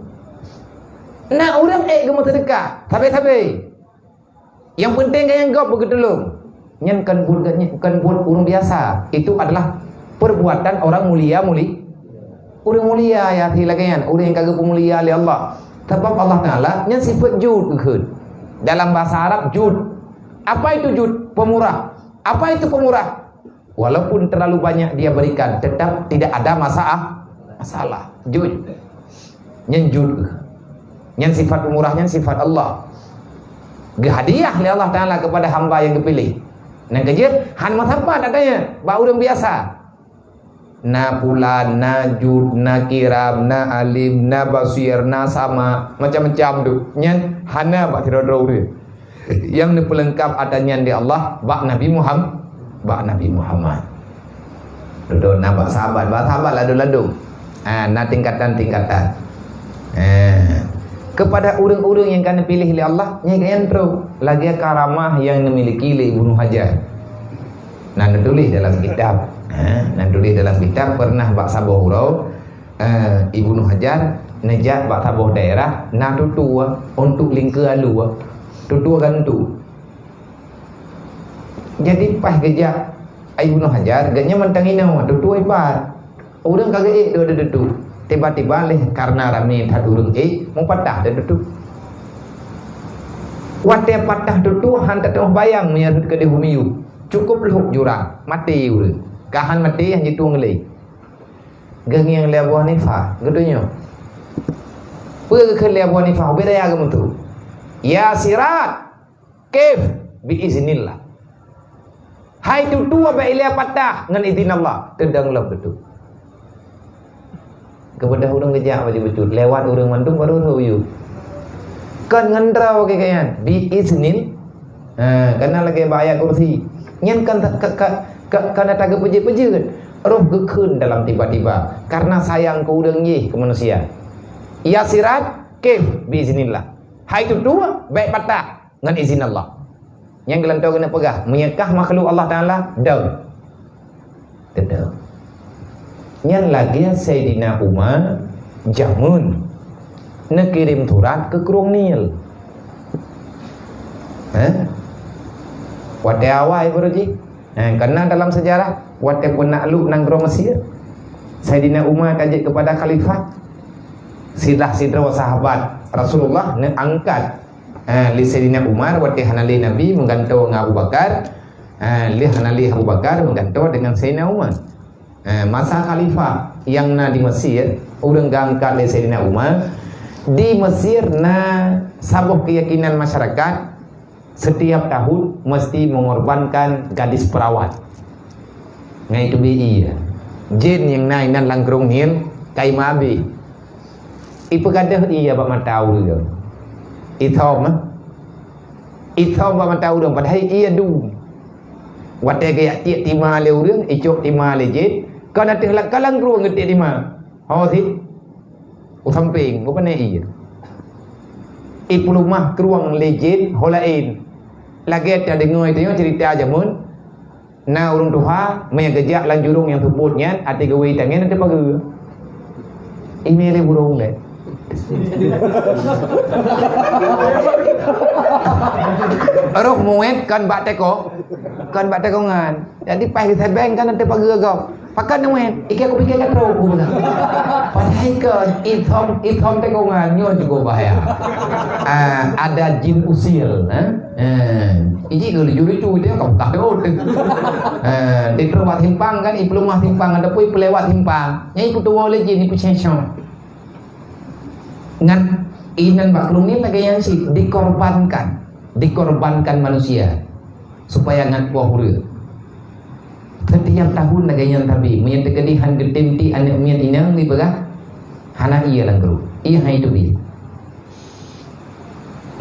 Na ureuëng ék geumeuseudeukah, sabe-sabe. Nyang peunteng gobnyan gob beugeutulông. Nyan kon buet gobnyan, kon buet ureuëng biasa. Itu adalah perbuatan orang mulia, muli-, ureuëng mulia ya, lagée nyan, ureuëng nyang ka geupeumulia lé Allah. Sabab Allah Taala nyan sifat jud geukheun. Dalam bahasa Arab jud. Apa itu jud? Pemurah. Apa itu pemurah? Walaupun terlalu banyak dia berikan, tetap tidak ada masalah. Masalah. Jud. Nyan jud. Nyan sifat pemurah, nyan sifat Allah. Geuhadiah lé Allah Taala kepada hamba yang geupiléh. Nyang keujeuet, han meusapat gata nyan bak ureuëng biasa. Na pulan, na jud, na kiram, na alim, na basir, na sama, macam-macam tu. Nyan hana bak sidroe-droe ureuëng. Nyang neupeulengkap atra nyan di Allah bak Nabi Muham-, bak Nabi Muhammad. Dudoe na bak sahabat, bak sahabat ladôm-ladôm. Ha, na tingkatan-tingkatan. Ha. Kepada ureuëng-ureuëng nyang ka neupiléh lé Allah, nyan gobnyan trok lagée karamah nyang neumiliki lé Ibnu Hajar. Na neutuléh dalam kitab. Ha, na neutuléh dalam kitab, pernah bak saboh uroe, eh, Ibnu Hajar neujak bak saboh daerah na tutue untuk lingkeue alue, tutue gantu. Jadi paih geujak Ibnu Hajar, gobnyan mantong inoe tutue ipat. Ureuëng ka geuék dua tutue. Tiba-tiba lé karena ramé that ureuëng ék, meupatah dua tutue. Watée patah tutue, han teutoh bayang meunyoe rhot keudeh u miyueb. Cukup lhok jurang, maté ureuëng. Ka han maté, han jitueng lé. Geungieng lé Abu Hanifah, geutunyok. Peue geukheun lé Abu Hanifah, ubé daya geumeutu. Ya sirat, kif bi iznillah. Hai tutue bak ilée patah ngon izin Allah, teudong lom tutue. Keubeudoh ureuëng geujak baju bacut, lewat ureuëng mandum baru rhot u miyueb. Kon ngon droe keu gobnyan, bi iznil. Ha, kana lagée bak ayat kursi. Nyan kan ka, ka, ka, kana tageupeujeut-peujeut. Roh geukheun dalam tiba-tiba, karena sayang keu ureuëng jéh keu manusia. Ya sirat, kif bi iznillah. Hai tutue, bék patah ngon izin Allah. Nyang geulantoe geuneuk peugah, meunyoe kah makhluk Allah Taala, dong. Teudong. Nyan lagée Saidina Umar jameun neukirém surat keu Krueng Nil. Hah? Watée awai baru jih. Eh, karena dalam sejarah, watée peunakluk nanggroe Mesir, Saidina Umar ka jeuet kepada khalifah. Silah sidroe sahabat Rasulullah neuangkat Ha, lé Saidina Umar watée hana lé Nabi meugantoe ngon Abu Bakar, ha, lé hana lé Abu Bakar meugantoe deungon Saidina Umar. Ha, masa khalifah nyang na di Mesir, ureuëng geuangkat lé Saidina Umar, di Mesir na saboh keuyakinan masyarakat, setiap tahun mesti mengorbankan gadis perawan. Ngai teubi ie. Jén nyang na inan lam Krueng Nil kai meuabéh. Ipeugadôh ie bak mata ureuëng. Ithom, eh? Ithom bak mata ureuëng, padahai ie dum. Watée geujak tiek tima lé ureuëng, icok tima lé jén, kon ateueh la-, ka lam krueng geutiek tima. Ho sit. U sampéng, bukon ie. Ipeuleumah krueng lé jén ho laén. Lagée tadeungoe tanyoe cerita jameun, na ureuëng tuha, meunyo geujak lam jurông nyang seupôt nyan, até geuwé tangieng ateueh pageue. Imé lé burông lé. Roh muet kon bak teko, kon bak tekongan. Jadi paih geusebeng kan nanti pagi agam. Pakat muet, iki aku pikir ka trok aku peugah. Padahai kon itom, itom tekongan nyoe cukup bahaya. Ah, ada jin usil, eh? Eh, iji ke lucu-lucu dia kau tak tahu. Eh, di terlewat simpang kan, ipelumah simpang ataupun ipelewat simpang. Nyai kutuwo lé jin, ipeusyengsyeung. Ngat inan bak krueng nyan lagèe nyan cit, dikorbankan, dikorbankan manusia supaya ngat poh ureue. Setiap tahun lagèe nyan tabi, meunyoe teukeudi han geutem tiek aneuk miet inong dipeugah, hana ie lam krueng, ie hai teubiet.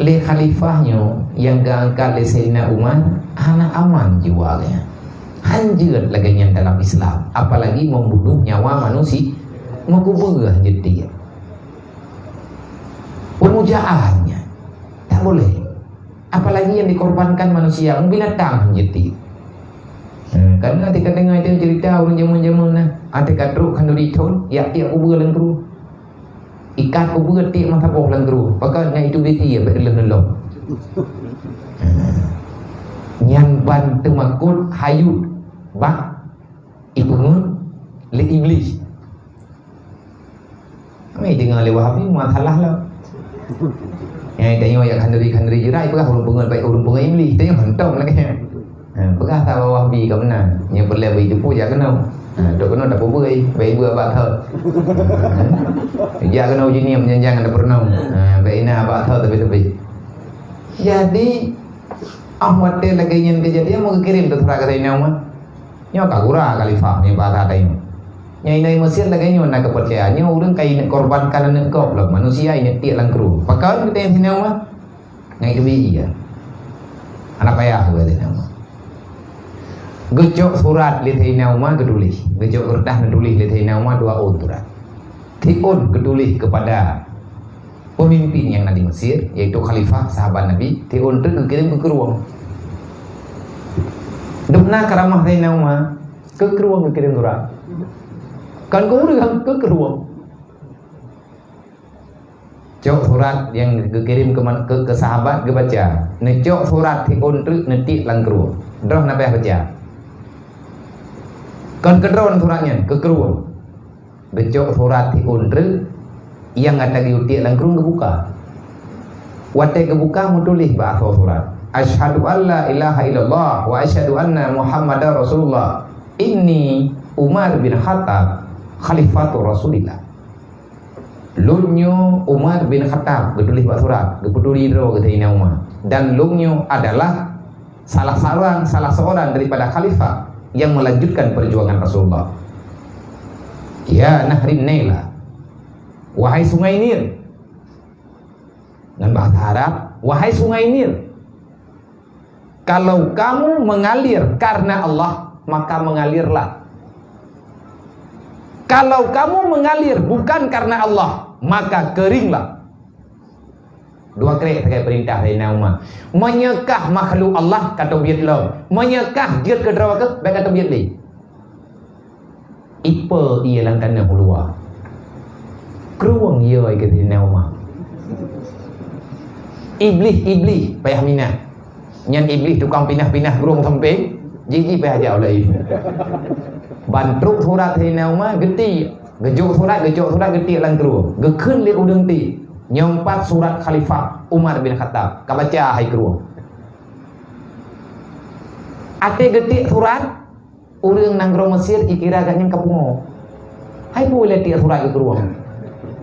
Lé khalifah nyoe nyang geuangkat lé Saidina Umar hana aman jiwa geuh nyan. Hanjeuet lagèe nyan dalam Islam, apalagi membunuh nyawa manusia, meukeubeueh jeuet tiek. Peumujaan nyan tak boleh. Apalagi yang dikorbankan manusia, binatang jeuet tiek. Hmm, karena até ka deungoe cerita ureueng jameun-jameun na, até ka trok khanduri thon, yak tiek kubu lam krueng. Ikat kubu tiek masa boh lam krueng. Pakon nyan itu beti ya, bèk leuh nolong. Hmm. Nyan ban teumakot hayut bak ipeungeut lé Iblis. Kami deungoe lé Wahabi, masalah lah. Nyang tanyoe yak khanduri-khanduri jirai, peugah ureueng peungeut baik ureueng peungeut Iblis. Tanyoe hantom lagèe nyan. Ha, peugah sahabat Wahabi ka meunan. Nyang peureulèe beu jipeu jak keunoe. Ha, dok keunoe dak peubeuet, baik ibu abak thot. Ha, jak keunoe uji niam janjang ada peurunoe. Ha, baik ina abak thot tapi-tapi. Jadi, ah, watèe lagèe nyan kejadian, mau geukirém tu surat keu Saidina Umar. Nyoe ka gura khalifah nyoe bak that nyoe. Nyang inong Mesir lagèe nyoe na keupeurcayaan. Nyoe ureueng ka ineuk korbankan aneuk gob lom, manusia ineuk tiek lam krueng. Pakon geutanyong Saidina Umar? Ngai keubi iya. Hana payah keu Saidina Umar. Geucok surat lé Saidina Umar geutuléh. Geucok keureutah geutuléh lé Saidina Umar dua ôn surat. Siôn geutuléh keupada peumimpin nyang na di Mesir, yaitu khalifah sahabat Nabi, siôn treuk geukirém keu krueng. Dum na karamah Saidina Umar, keu krueng geukirém surat. Kon keu ureueng, keu krueng. Cok surat nyang geukirém keu man-, keu, keu sahabat geubaca. Neucok surat siôn treuk neutiek lam krueng. Droeneuh na payah baca. Kon keu droeneuh surat nyan, keu krueng. Geucok surat siôn treuk nyang gata geutiek lam krueng geubuka. Watèe geubuka meutuléh bak asoe surat, "Asyhadu an la ilaha illallah wa asyhadu anna Muhammadar Rasulullah. Inni Umar bin Khattab, Khalifatu Rasulillah." Lôn nyoe Umar bin Khattab, geutuléh bak surat, geupeuturi droe keu Saidina Umar. Dan lôn nyoe adalah salah seorang, salah seorang daripada khalifah yang melanjutkan perjuangan Rasulullah. Ya Nahrin Naila, wahai Sungai Nil. Ngon bahasa Arab, wahai Sungai Nil, kalau kamu mengalir karena Allah, maka mengalirlah. Kalau kamu mengalir bukan karena Allah, maka keringlah. Dua krek sagai peurintah Saidina Umar. Meunyoe kah makhluk Allah, ka teubiet lom. Meunyoe kah jeuet keu droe keuh, bèk ka teubiet lé. Ipe ie lam tanoh luwa. Krueng ie keu Saidina Umar. Iblih-iblih payah minah. Nyan Iblih tukang pinah-pinah krueng sampéng, jiji payah jak ulèe. Ban trok surat Saidina Umar, geutiek. Geujok surat, geucok surat, geutiek lam krueng. Geukheun lé ureueng tiek, "Nyoe pat surat Khalifah Umar bin Khattab. Ka baca hai krueng." Até geutiek surat, ureueng nanggroe Mesir jikira gobnyan ka pungo. Hai peue lé tiek surat keu krueng?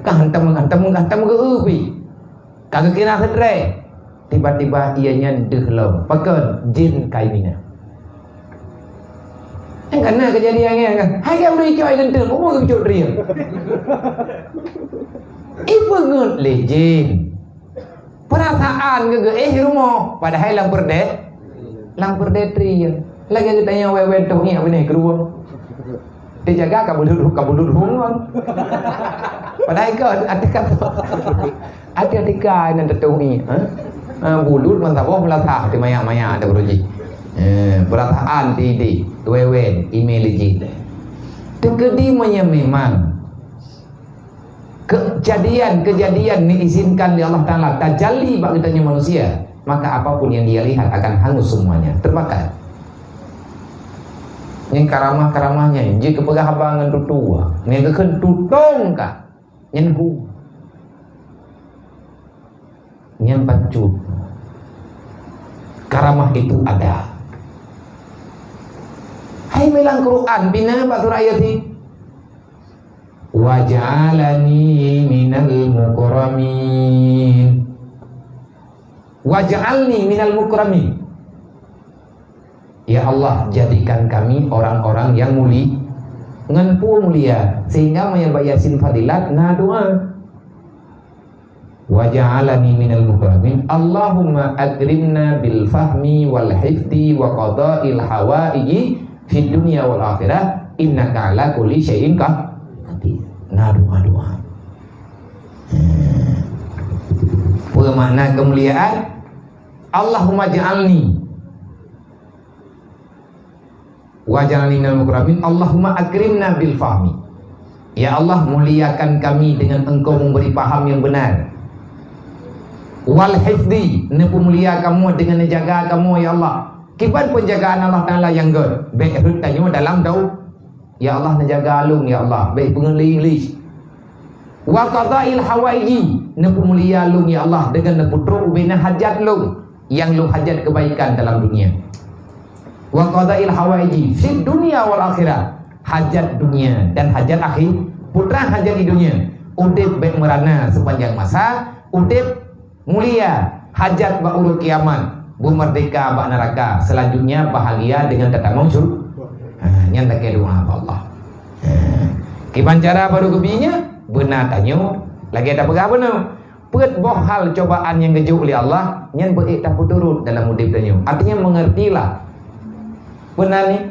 Ka hantom, hantom, hantom geu-eu pih. Ka geukira seudré. Tiba-tiba ie nyan deuh lom. Pakon? Jén kai minah. Nyang kana keujadian nyan kan. Hai ka ureueng icok ai geunteng, umu geucok drien. Ipeungeut lé jén. Peurasaan geuh geuéh rumoh, padahai lam peureudèe, lam peureudèe trien. Lagèe geutanyoe wèe-wèe toh ngiek binéh krueng. Teujaga ka bulut, ka bulut rumoh. Padahai ka até ka, até-até ka nyan teutoh ngiek, ha? Ha, bulut meusaboh meulasah teuh manyak-manyak teuh beuruji. Eh, peurasaan ti-ti, wèe-wèe, imé lé jén. Teukeudi meunyoe memang Kejadian-kejadian ni izinkan lé Allah Taala tajalli bak geutanyoe manusia. Maka apapun yang dia lihat akan hangus semuanya, terbakar. Nyan karamah-karamah nyan, jeuet keu peugah haba ngon tutue. Nyan geukheun tutong ka. Nyan hu. Nyan bacut. Karamah itu ada. Hai, meunang Quran, bina bak surah Yasin. "Waj'alni minal mukramin." "Waj'alni minal mukramin." Ya Allah, jadikan kami orang-orang yang muli-, ngon peue mulia, sehingga meunyoe bak Yasin Fadilat na doa. "Waj'alni minal mukramin. Allahumma akrimna bil fahmi wal hifdi wa qada'il hawaiji fid dunya wal akhirah, innaka ala kulli syai'in qa-, qadir." Na doa-doa. Peue makna kemuliaan? "Allahumma ja'alni." "Waj'alni minal mukramin, Allahumma akrimna bil fahmi." Ya Allah, muliakan kami dengan Engkau memberi paham yang benar. "Wal hifdi," neupeumulia kamoe dengan neujaga kamoe, ya Allah. Kiban penjagaan Allah Taala nyang göt, bék rhot tanyoe dalam dau-, ya Allah, neujaga lôn, ya Allah, bék peungeuli-ngeuli. "Wa qadail hawaiji," neupeumulia lôn, ya Allah, dengan neupeutrok ubena hajat lôn. Nyang lôn hajat kebaikan dalam dunia. "Wa qadail hawaiji fid dunya wal akhirah," hajat dunia dan hajat akhir-, putra hajat di dunia. Udeb bék meurana sepanjang masa, udeb mulia, hajat bak uroe kiamat, beumerdeka bak neraka, selanjutnya bahagia dengan tatamong syur-, ha, nyan lagée doa bak Allah. Ha. Kiban cara baru geubi nyan, beuna tanyoe, lagée tapeugah beuna. Peuet boh hal cobaan nyang geujok lé Allah, nyan beuék tapeuturot dalam udeb tanyoe. Artinya, mengertilah. Peue nan nyoe?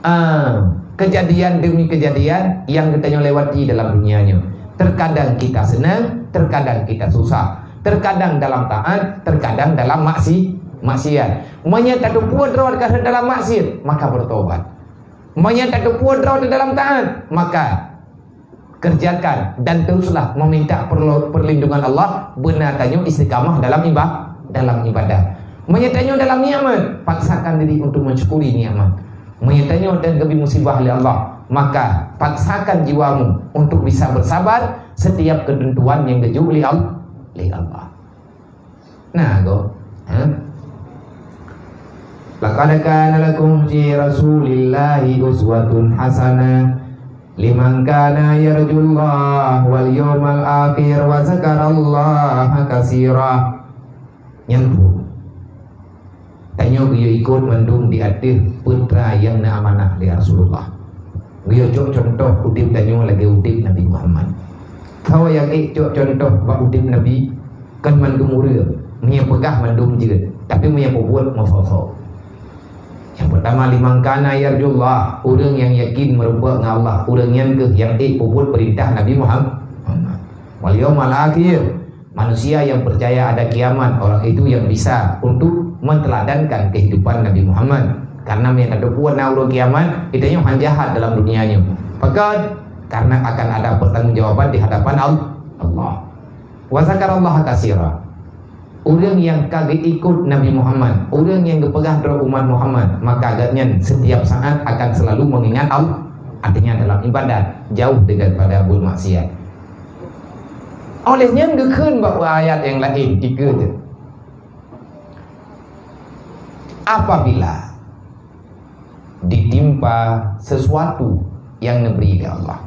Ah, kejadian demi kejadian nyang geutanyoe lewati dalam dunia nyoe. Terkadang kita senang, terkadang kita susah. Terkadang dalam taat, terkadang dalam maksi-, maksiat. Meunyoe tateupeue droe ka dalam maksiat, maka bertobat. Meunyoe tateupeue droe dalam taat, maka kerjakan dan teruslah meminta perlo-, perlindungan Allah, beuna tanyoe istiqamah dalam iba-, dalam ibadah. Meunyoe tanyoe dalam nikmat, paksakan diri untuk mensyukuri nikmat. Meunyoe tanyoe dan geubi musibah lé Allah, maka paksakan jiwamu untuk bisa bersabar setiap ketentuan nyang geujok lé Al-, lé Allah. Nah, go. Ha? Laqad kana lakum fi Rasulillahi uswatun hasanah liman kana yarjullaha wal yawmal akhir wa zakarallaha katsira. Nyan pun. Tanyoe geuyue ikot mandum di ateueh peutra nyang na amanah lé Rasulullah. Geuyue cok cuntoh udeb tanyoe lagée udeb Nabi Muhammad. Kawa nyang ék cok cuntoh bak udeb Nabi, kon mandum ureuëng, meunyoe peugah mandum jeuet, tapi meunyoe peubuet meusoe-soe. Nyang peurtama, liman kana yarjullah, ureuëng nyang yakin meurumpok ngon Allah, ureuëng nyan kheueh nyang ék peubuet peurintah Nabi Muhammad. Wal yaumal akhir, manusia yang percaya ada kiamat, orang itu yang bisa untuk menteladankan kehidupan Nabi Muhammad. Karena meunyoe tateupeue na uroe kiamat, geutanyoe hán jahat dalam dunia nyoe. Pakon? Karena akan ada pertanggungjawaban di hadapan Al-, Allah. Wa zakarallaha katsira. Ureuëng nyang ka geuikot Nabi Muhammad, ureuëng nyang geupeugah droe umat Muhammad, maka gobnyan setiap saat akan selalu mengingat Allah. Artinya dalam ibadat, jauh daripada buet maksiat. Oleh nyan geukheun bak ayat nyang laén, tiga tu. Apabila ditimpa sesuatu nyang neubri lé Allah,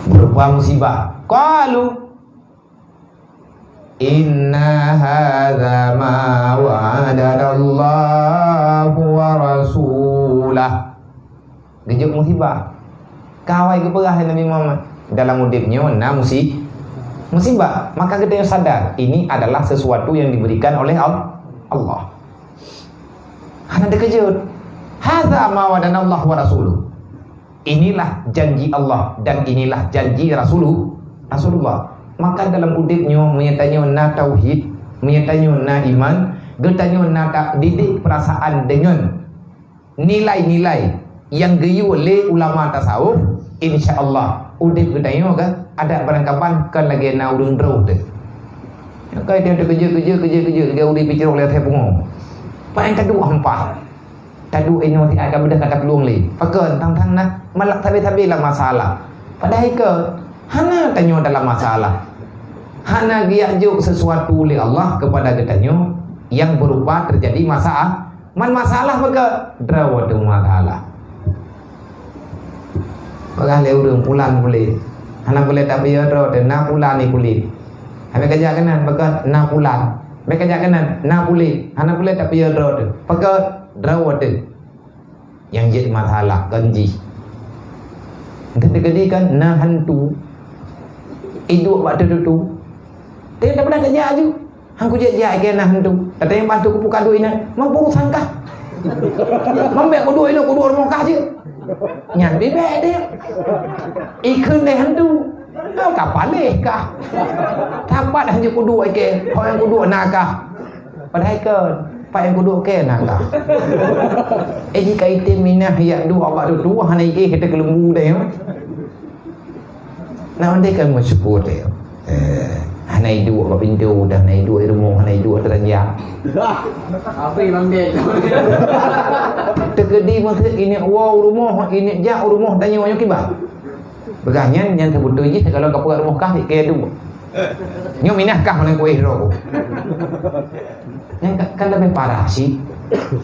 berupa musibah, qalu, "Inna hadza ma wa'adanallahu wa rasulah." Geujok musibah. Kawai geupeugah lé Nabi Muhammad, dalam udeb nyoe na musi-, musibah. Maka geutanyoe sadar, ini adalah sesuatu yang diberikan oleh Al-, Allah. Hana teukeujot. Hadza ma wa'adanallahu wa rasuluh. Inilah janji Allah dan inilah janji Rasulu-, Rasulullah. Maka dalam udeb nyoe, meunyoe tanyoe na tauhid, meunyoe tanyoe na iman, geutanyoe na ta-, didik perasaan deungon nilai-nilai nyang geuyue lé ulama tasawuf, insya Allah, udeb geutanyoe ka adak barangkaban kon lagée na ureuëng droe teuh. Kai dia terkejut-kejut, kejut-kejut, dia udah bicara oleh saya pungo. Pakai kadu hampa. Tadu inoe siat ka beudah ka taplueng lé. Pakon tang-tang na malak sabe-sabe lam masalah. Padahai keu hana tanyoe dalam masalah. Hana geujak jok sesuatu lé Allah kepada geutanyoe yang berupa terjadi masalah. Man masalah maka droe teuh masalah. Peugah lé ureueng pulan kulét. Hana kulét tapi ya droe teuh na pulan ni kulét. Habéh ka jak keunan maka na pulan. Habéh ka jak keunan na kulét. Hana kulét tapi ya droe teuh. Maka droe teuh. Nyang jeuet masalah kon jih. Enteuk teukeudi kan na hantu iduek bak teututu. Tapi tak pernah tajak aju. Han kujak jak ke na hantu. Kata yang bantu kubuka duit na. Mampu urusan kah? Mambek kuduek ina kuduek rumoh kah je. Nyan bibek dia. Ikheun deh hantu. Kau kapaleh kah? Tapat hanya kuduek ke. Kau yang kuduek na kah? Padahai kan, pat nyang kuduek keu na kah? Eh, jika item minah yak duek awak tu, tu hana ijih kita kelembu deh. Nah, andai kan bersyukur deh. Eh, hana iduek bak pintu dah, hana iduek di rumah, hana iduek di ranjang. Apa yang dia? Teukeudi meukeue ini wow rumah, ini jak rumah tanya nyoe kiban. Peugah nyan, nyan teubeutôi jih kalau ka peugah rumoh kah, keu duek. Nyoe minah kah mana kueh rokok. Nyan kan, kan lebih parah sih.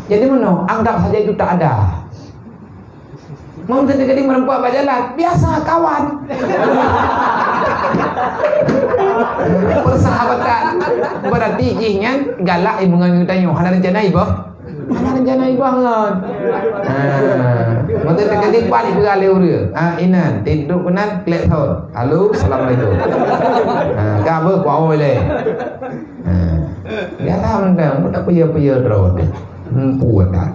Jadi meunoe, anggap saja itu tak ada. Mau tadi meureumpok bak jalan, biasa kawan. Persahabatan. Berarti jih nyan galak imeungan tanyoe, hana rencana iboh. Hana rencana iboh ngon. Ha. Maka teukeudi pat ipeugah lé ureueng. Ha, inan, tiduek keunan, klik phone. Halo, assalamualaikum. Ha, ka beuh, kuah oi lé. Ha. Biasa mantong, tak payah-payah droe teuh. Empu dah.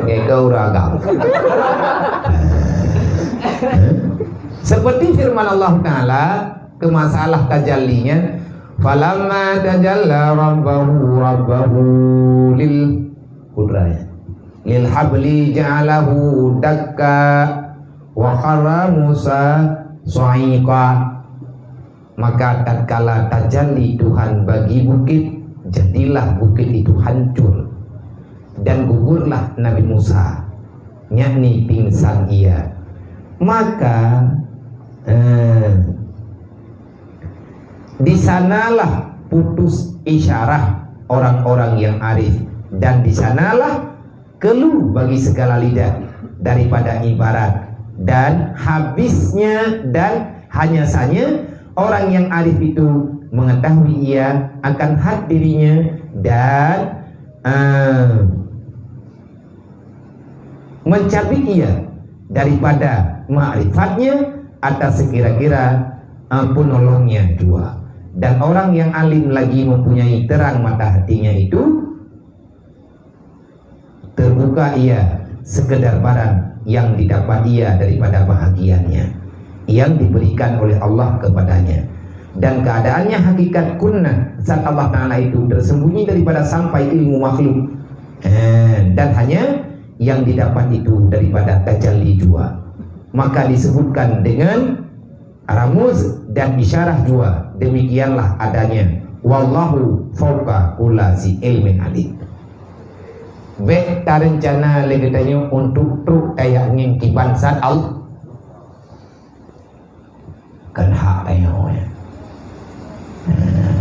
Ngai keu ureueng agam. Seperti firman Allah Taala, ke masalah tajallinya, "Falamma tajalla rabbahu, rabbahu lil qudrah, lil habli ja'alahu dakka wa kharra Musa sa'iqa." Maka tatkala tajalli Tuhan bagi bukit, jadilah bukit itu hancur, dan gugurlah Nabi Musa, yakni pingsan ia. Maka, eh, di sanalah putus isyarah orang-orang yang arif, dan di sanalah keluh bagi segala lidah daripada ibarat, dan habisnya, dan hanya saja orang yang arif itu mengetahui ia akan had dirinya dan, eh, mencabik ia daripada makrifatnya atas sekira-kira, eh, penolongnya jua. Dan orang yang alim lagi mempunyai terang mata hatinya itu terbuka ia sekedar barang yang didapat ia daripada bahagiannya yang diberikan oleh Allah kepadanya. Dan keadaannya hakikat kunna, zat Allah Ta'ala itu tersembunyi daripada sampai ilmu makhluk. Eh, dan hanya yang didapat itu daripada tajalli jua. Maka disebutkan dengan ramuz dan isyarah jua, demikianlah adanya. Wallahu fauqa kulli zi ilmin alim. Bèk tarencana lé geutanyoe untuk trok tajak ngieng kiban zat Allah. Kan hak tanyoe, ya. Nah,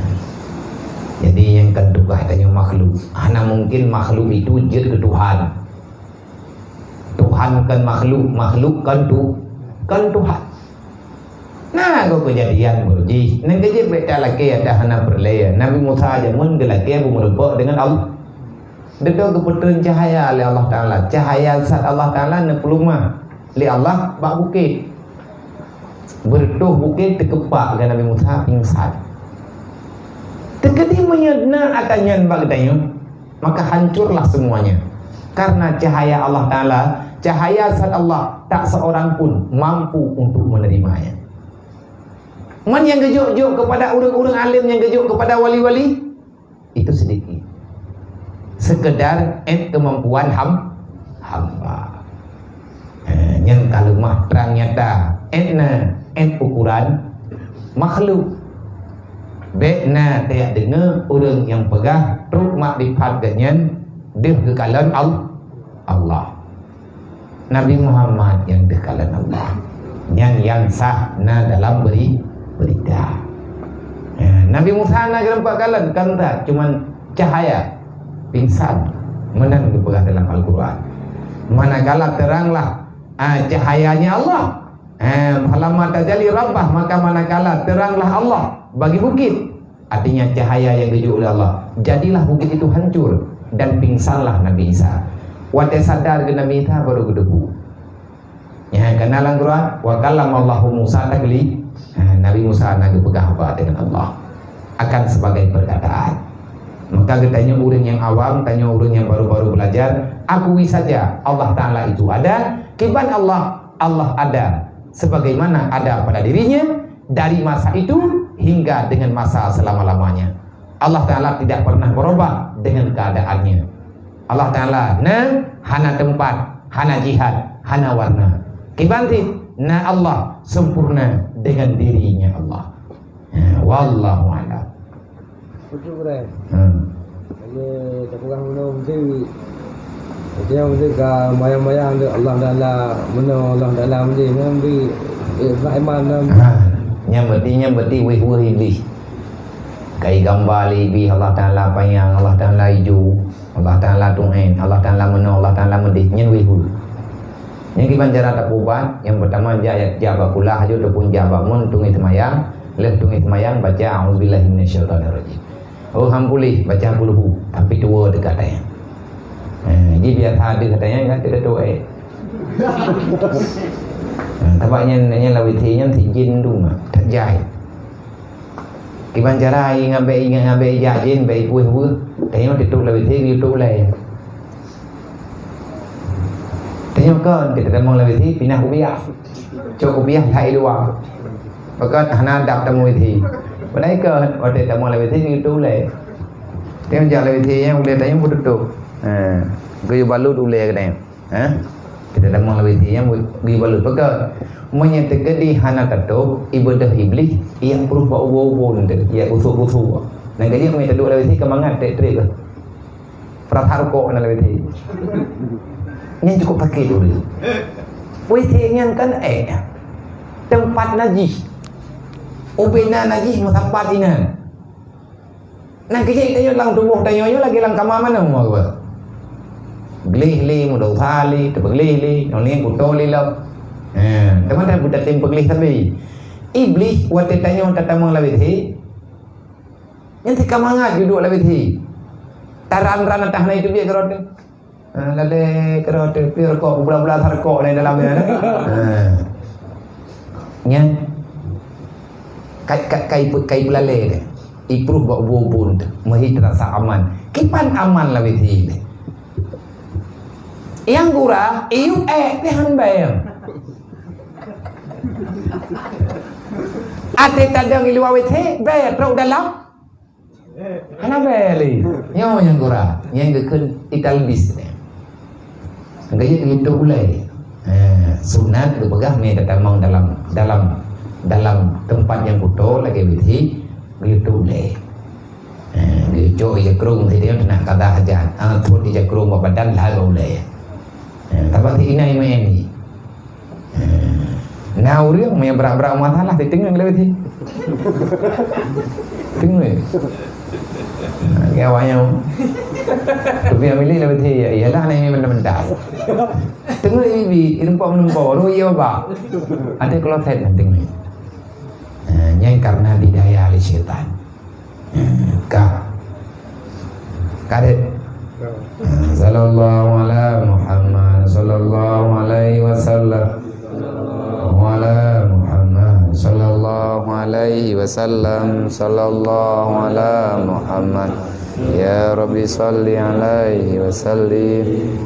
jadi nyang kan tugaih tanyoe makhluk. Hana mungkin makhluk itu jeuet keu Tuhan. Tuhan kan makhluk, makhluk kan tu, kan Tuhan. Nah, keu keujadian baru jih. Nang keujeuet bèk talakèe ata hana peureulèe. Nabi Musa jameun geulakèe beumeurumpok deungon Allah. Deungon geupeutrön cahya lé Allah Taala. Cahya zat Allah Taala neupeulumah lé Allah bak bukét. Beureutoh bukét teukeupak lé Nabi Musa pingsan. Teukeudi meunyoe na ata nyan bak geutanyoe, maka hancurlah semuanya. Karena cahaya Allah Taala, cahaya zat Allah, tak seorang pun mampu untuk menerimanya. Man nyang geujok-jok kepada ureueng-ureueng alim, nyang geujok kepada wali-wali, itu sedikit. Sekedar ét kemampuan ham-, hamba. Eh, nyan ka leumah trang nyata. Ét na, ét ukuran makhluk. Bék na tajak deungoe ureuëng nyang peugah trok makrifat geuh nyan deuh geukalon Al-, Allah. Nabi Muhammad nyang deuh kalon Allah. Nyan nyang sah na dalam beri-, berita. Ya, Nabi Musa na geureumpok kalon, kan tak? Cuman cahaya pingsan meunan geupeugah dalam Al-Quran. Manakala teranglah, ah, cahayanya Allah. Eh, falamma tajalla rabbah, maka manakala teranglah Allah bagi bukit, artinya cahaya yang geujok oleh Allah, jadilah bukit itu hancur dan pingsanlah Nabi Isa. Watée sadar geuh Nabi Isa baru geudeubu. Ya, karena lam Quran, "Wa kallamallahu Musa takli-," ha, Nabi Musa na geupeugah haba dengan Allah akan sebagai perkataan. Maka geutanyoe ureuëng nyang awam, tanyoe ureuëng nyang baru-baru belajar, akui saja Allah Ta'ala itu ada. Kiban Allah, Allah ada sebagaimana ada pada dirinya dari masa itu hingga dengan masa selama-lamanya. Allah Ta'ala tidak pernah berubah dengan keadaannya. Allah Ta'ala na hana tempat, hana jihad, hana warna. Kiban cit na Allah sempurna dengan dirinya Allah. Ha, wallahu a'lam. Betul, Bray. Hmm. Hanya tak peugah meunoe mesti. Artinya mesti ka mayang-mayang tu Allah Ta'ala meunoe, Allah Ta'ala mesti, mesti, eh, iman dan Ha, nyang berarti, nyang berarti wéh-wéh Iblis. Kai gamba lé Iblis, Allah Ta'ala panyang, Allah Ta'ala ijo, Allah Ta'ala tu'en, Allah Ta'ala meunoe, Allah Ta'ala meudeh, nyan wéh-wéh. Nyan kiban cara tapeuubat, nyang pertama jak, jak bak kulah aju ataupun jak bak mon, teungoh seumayang, lheueh teungoh seumayang baca a'udzubillahi minasyaitonirrajim. Oh, han puléh, baca kulhu, tapi tuwoe teuka tayang. Eh, ji biasa ada katanya kan kita tu eh. Nah, tabak nyan, nyan lawét nyan si jin tu mah, tak jai. Kiban cara ai ngabek, ngabek ijak jin, bek ikueh buet. Tengok tutup lawét, tutup lai. Tengok kon, kita tamong lawét, pinah kupiah. Cok kupiah hai luar. Pakat hana adab tamu isi. Padahal ke, watèe tamong lawét, tutup lai. Tengok jak lawét, yang ulai tayong tutup. Ha, geuyue balut ulai ke tayong. Ha? Kita tamong lawét, yang geuyue balut. Pakat, meunyoe teukeudi hana tatôb, ibadah Iblis, ia pruh bak ubo-ubo nanti, ia kusuk-kusuk. Nang gaji meunyoe taduek lawét, ka mangat trek-trek ke. Peurasa rukok na lawét. Nyan cukup sakét ureueng. Wét nyan kan eh, teumpat najih. Ubena najih meusapat inan. Nang keujiek tanyoe lam tuboh tanyoe nyoe lagèe lam kama manoe, gleh lé, meudosa lé, teupeugleh lé, nyoe lé kuto lé lom. Ha, teuma dak buta tem peugleh sabe. Iblis watèe tanyoe tatamong lawét, nyan teuka mangat juduk lawét. Taran-ran atah na itu biek keurot. Ha, lalé keurot, pi rukok, bula-bula sa rukok lé dalam nyan. Ha. Nyan. Kai, kai, kai, kai beulalé deh. Ipruh bak ubun-ubun tu. Meuhi terasa aman. Kiban aman lawét deh. Nyang gura, iyup eh, pih han bèe. Até tadong i luwa wét, bèe, trok dalam. Hana bèe lé. Nyoe nyang gura, nyang geukheun italbis. Gaya itu ulai. Eh, sunat geupeugah mé tatamong dalam, dalam, dalam teumpat nyang kuto lagèe wét, geutu ulai. Eh, geucok ija krung sidéh nak kada hajat. Ah, thot ija krung bak badan lhah ulai. Eh, tabang si inai mé ni. Na ureueng nyang brat-brat masalah, teungeut lé beusi. Teungeut. Nah, awak nyoe. Tapi yang milik lé beusi, ya, iyalah, nak ini mentah-mentah. Teungeut bibi, irempak menumpau, roh iya bak. Ada kloset, teungeut. Nah, nyan karena didaya oleh syaitan. Ka. Karet. Sallallahu ala Muhammad, sallallahu alaihi wasallam. Wa ala Muhammad, sallallahu alaihi wasallam, sallallahu ala Muhammad. Ya Rabbi, salli alaihi wasallim.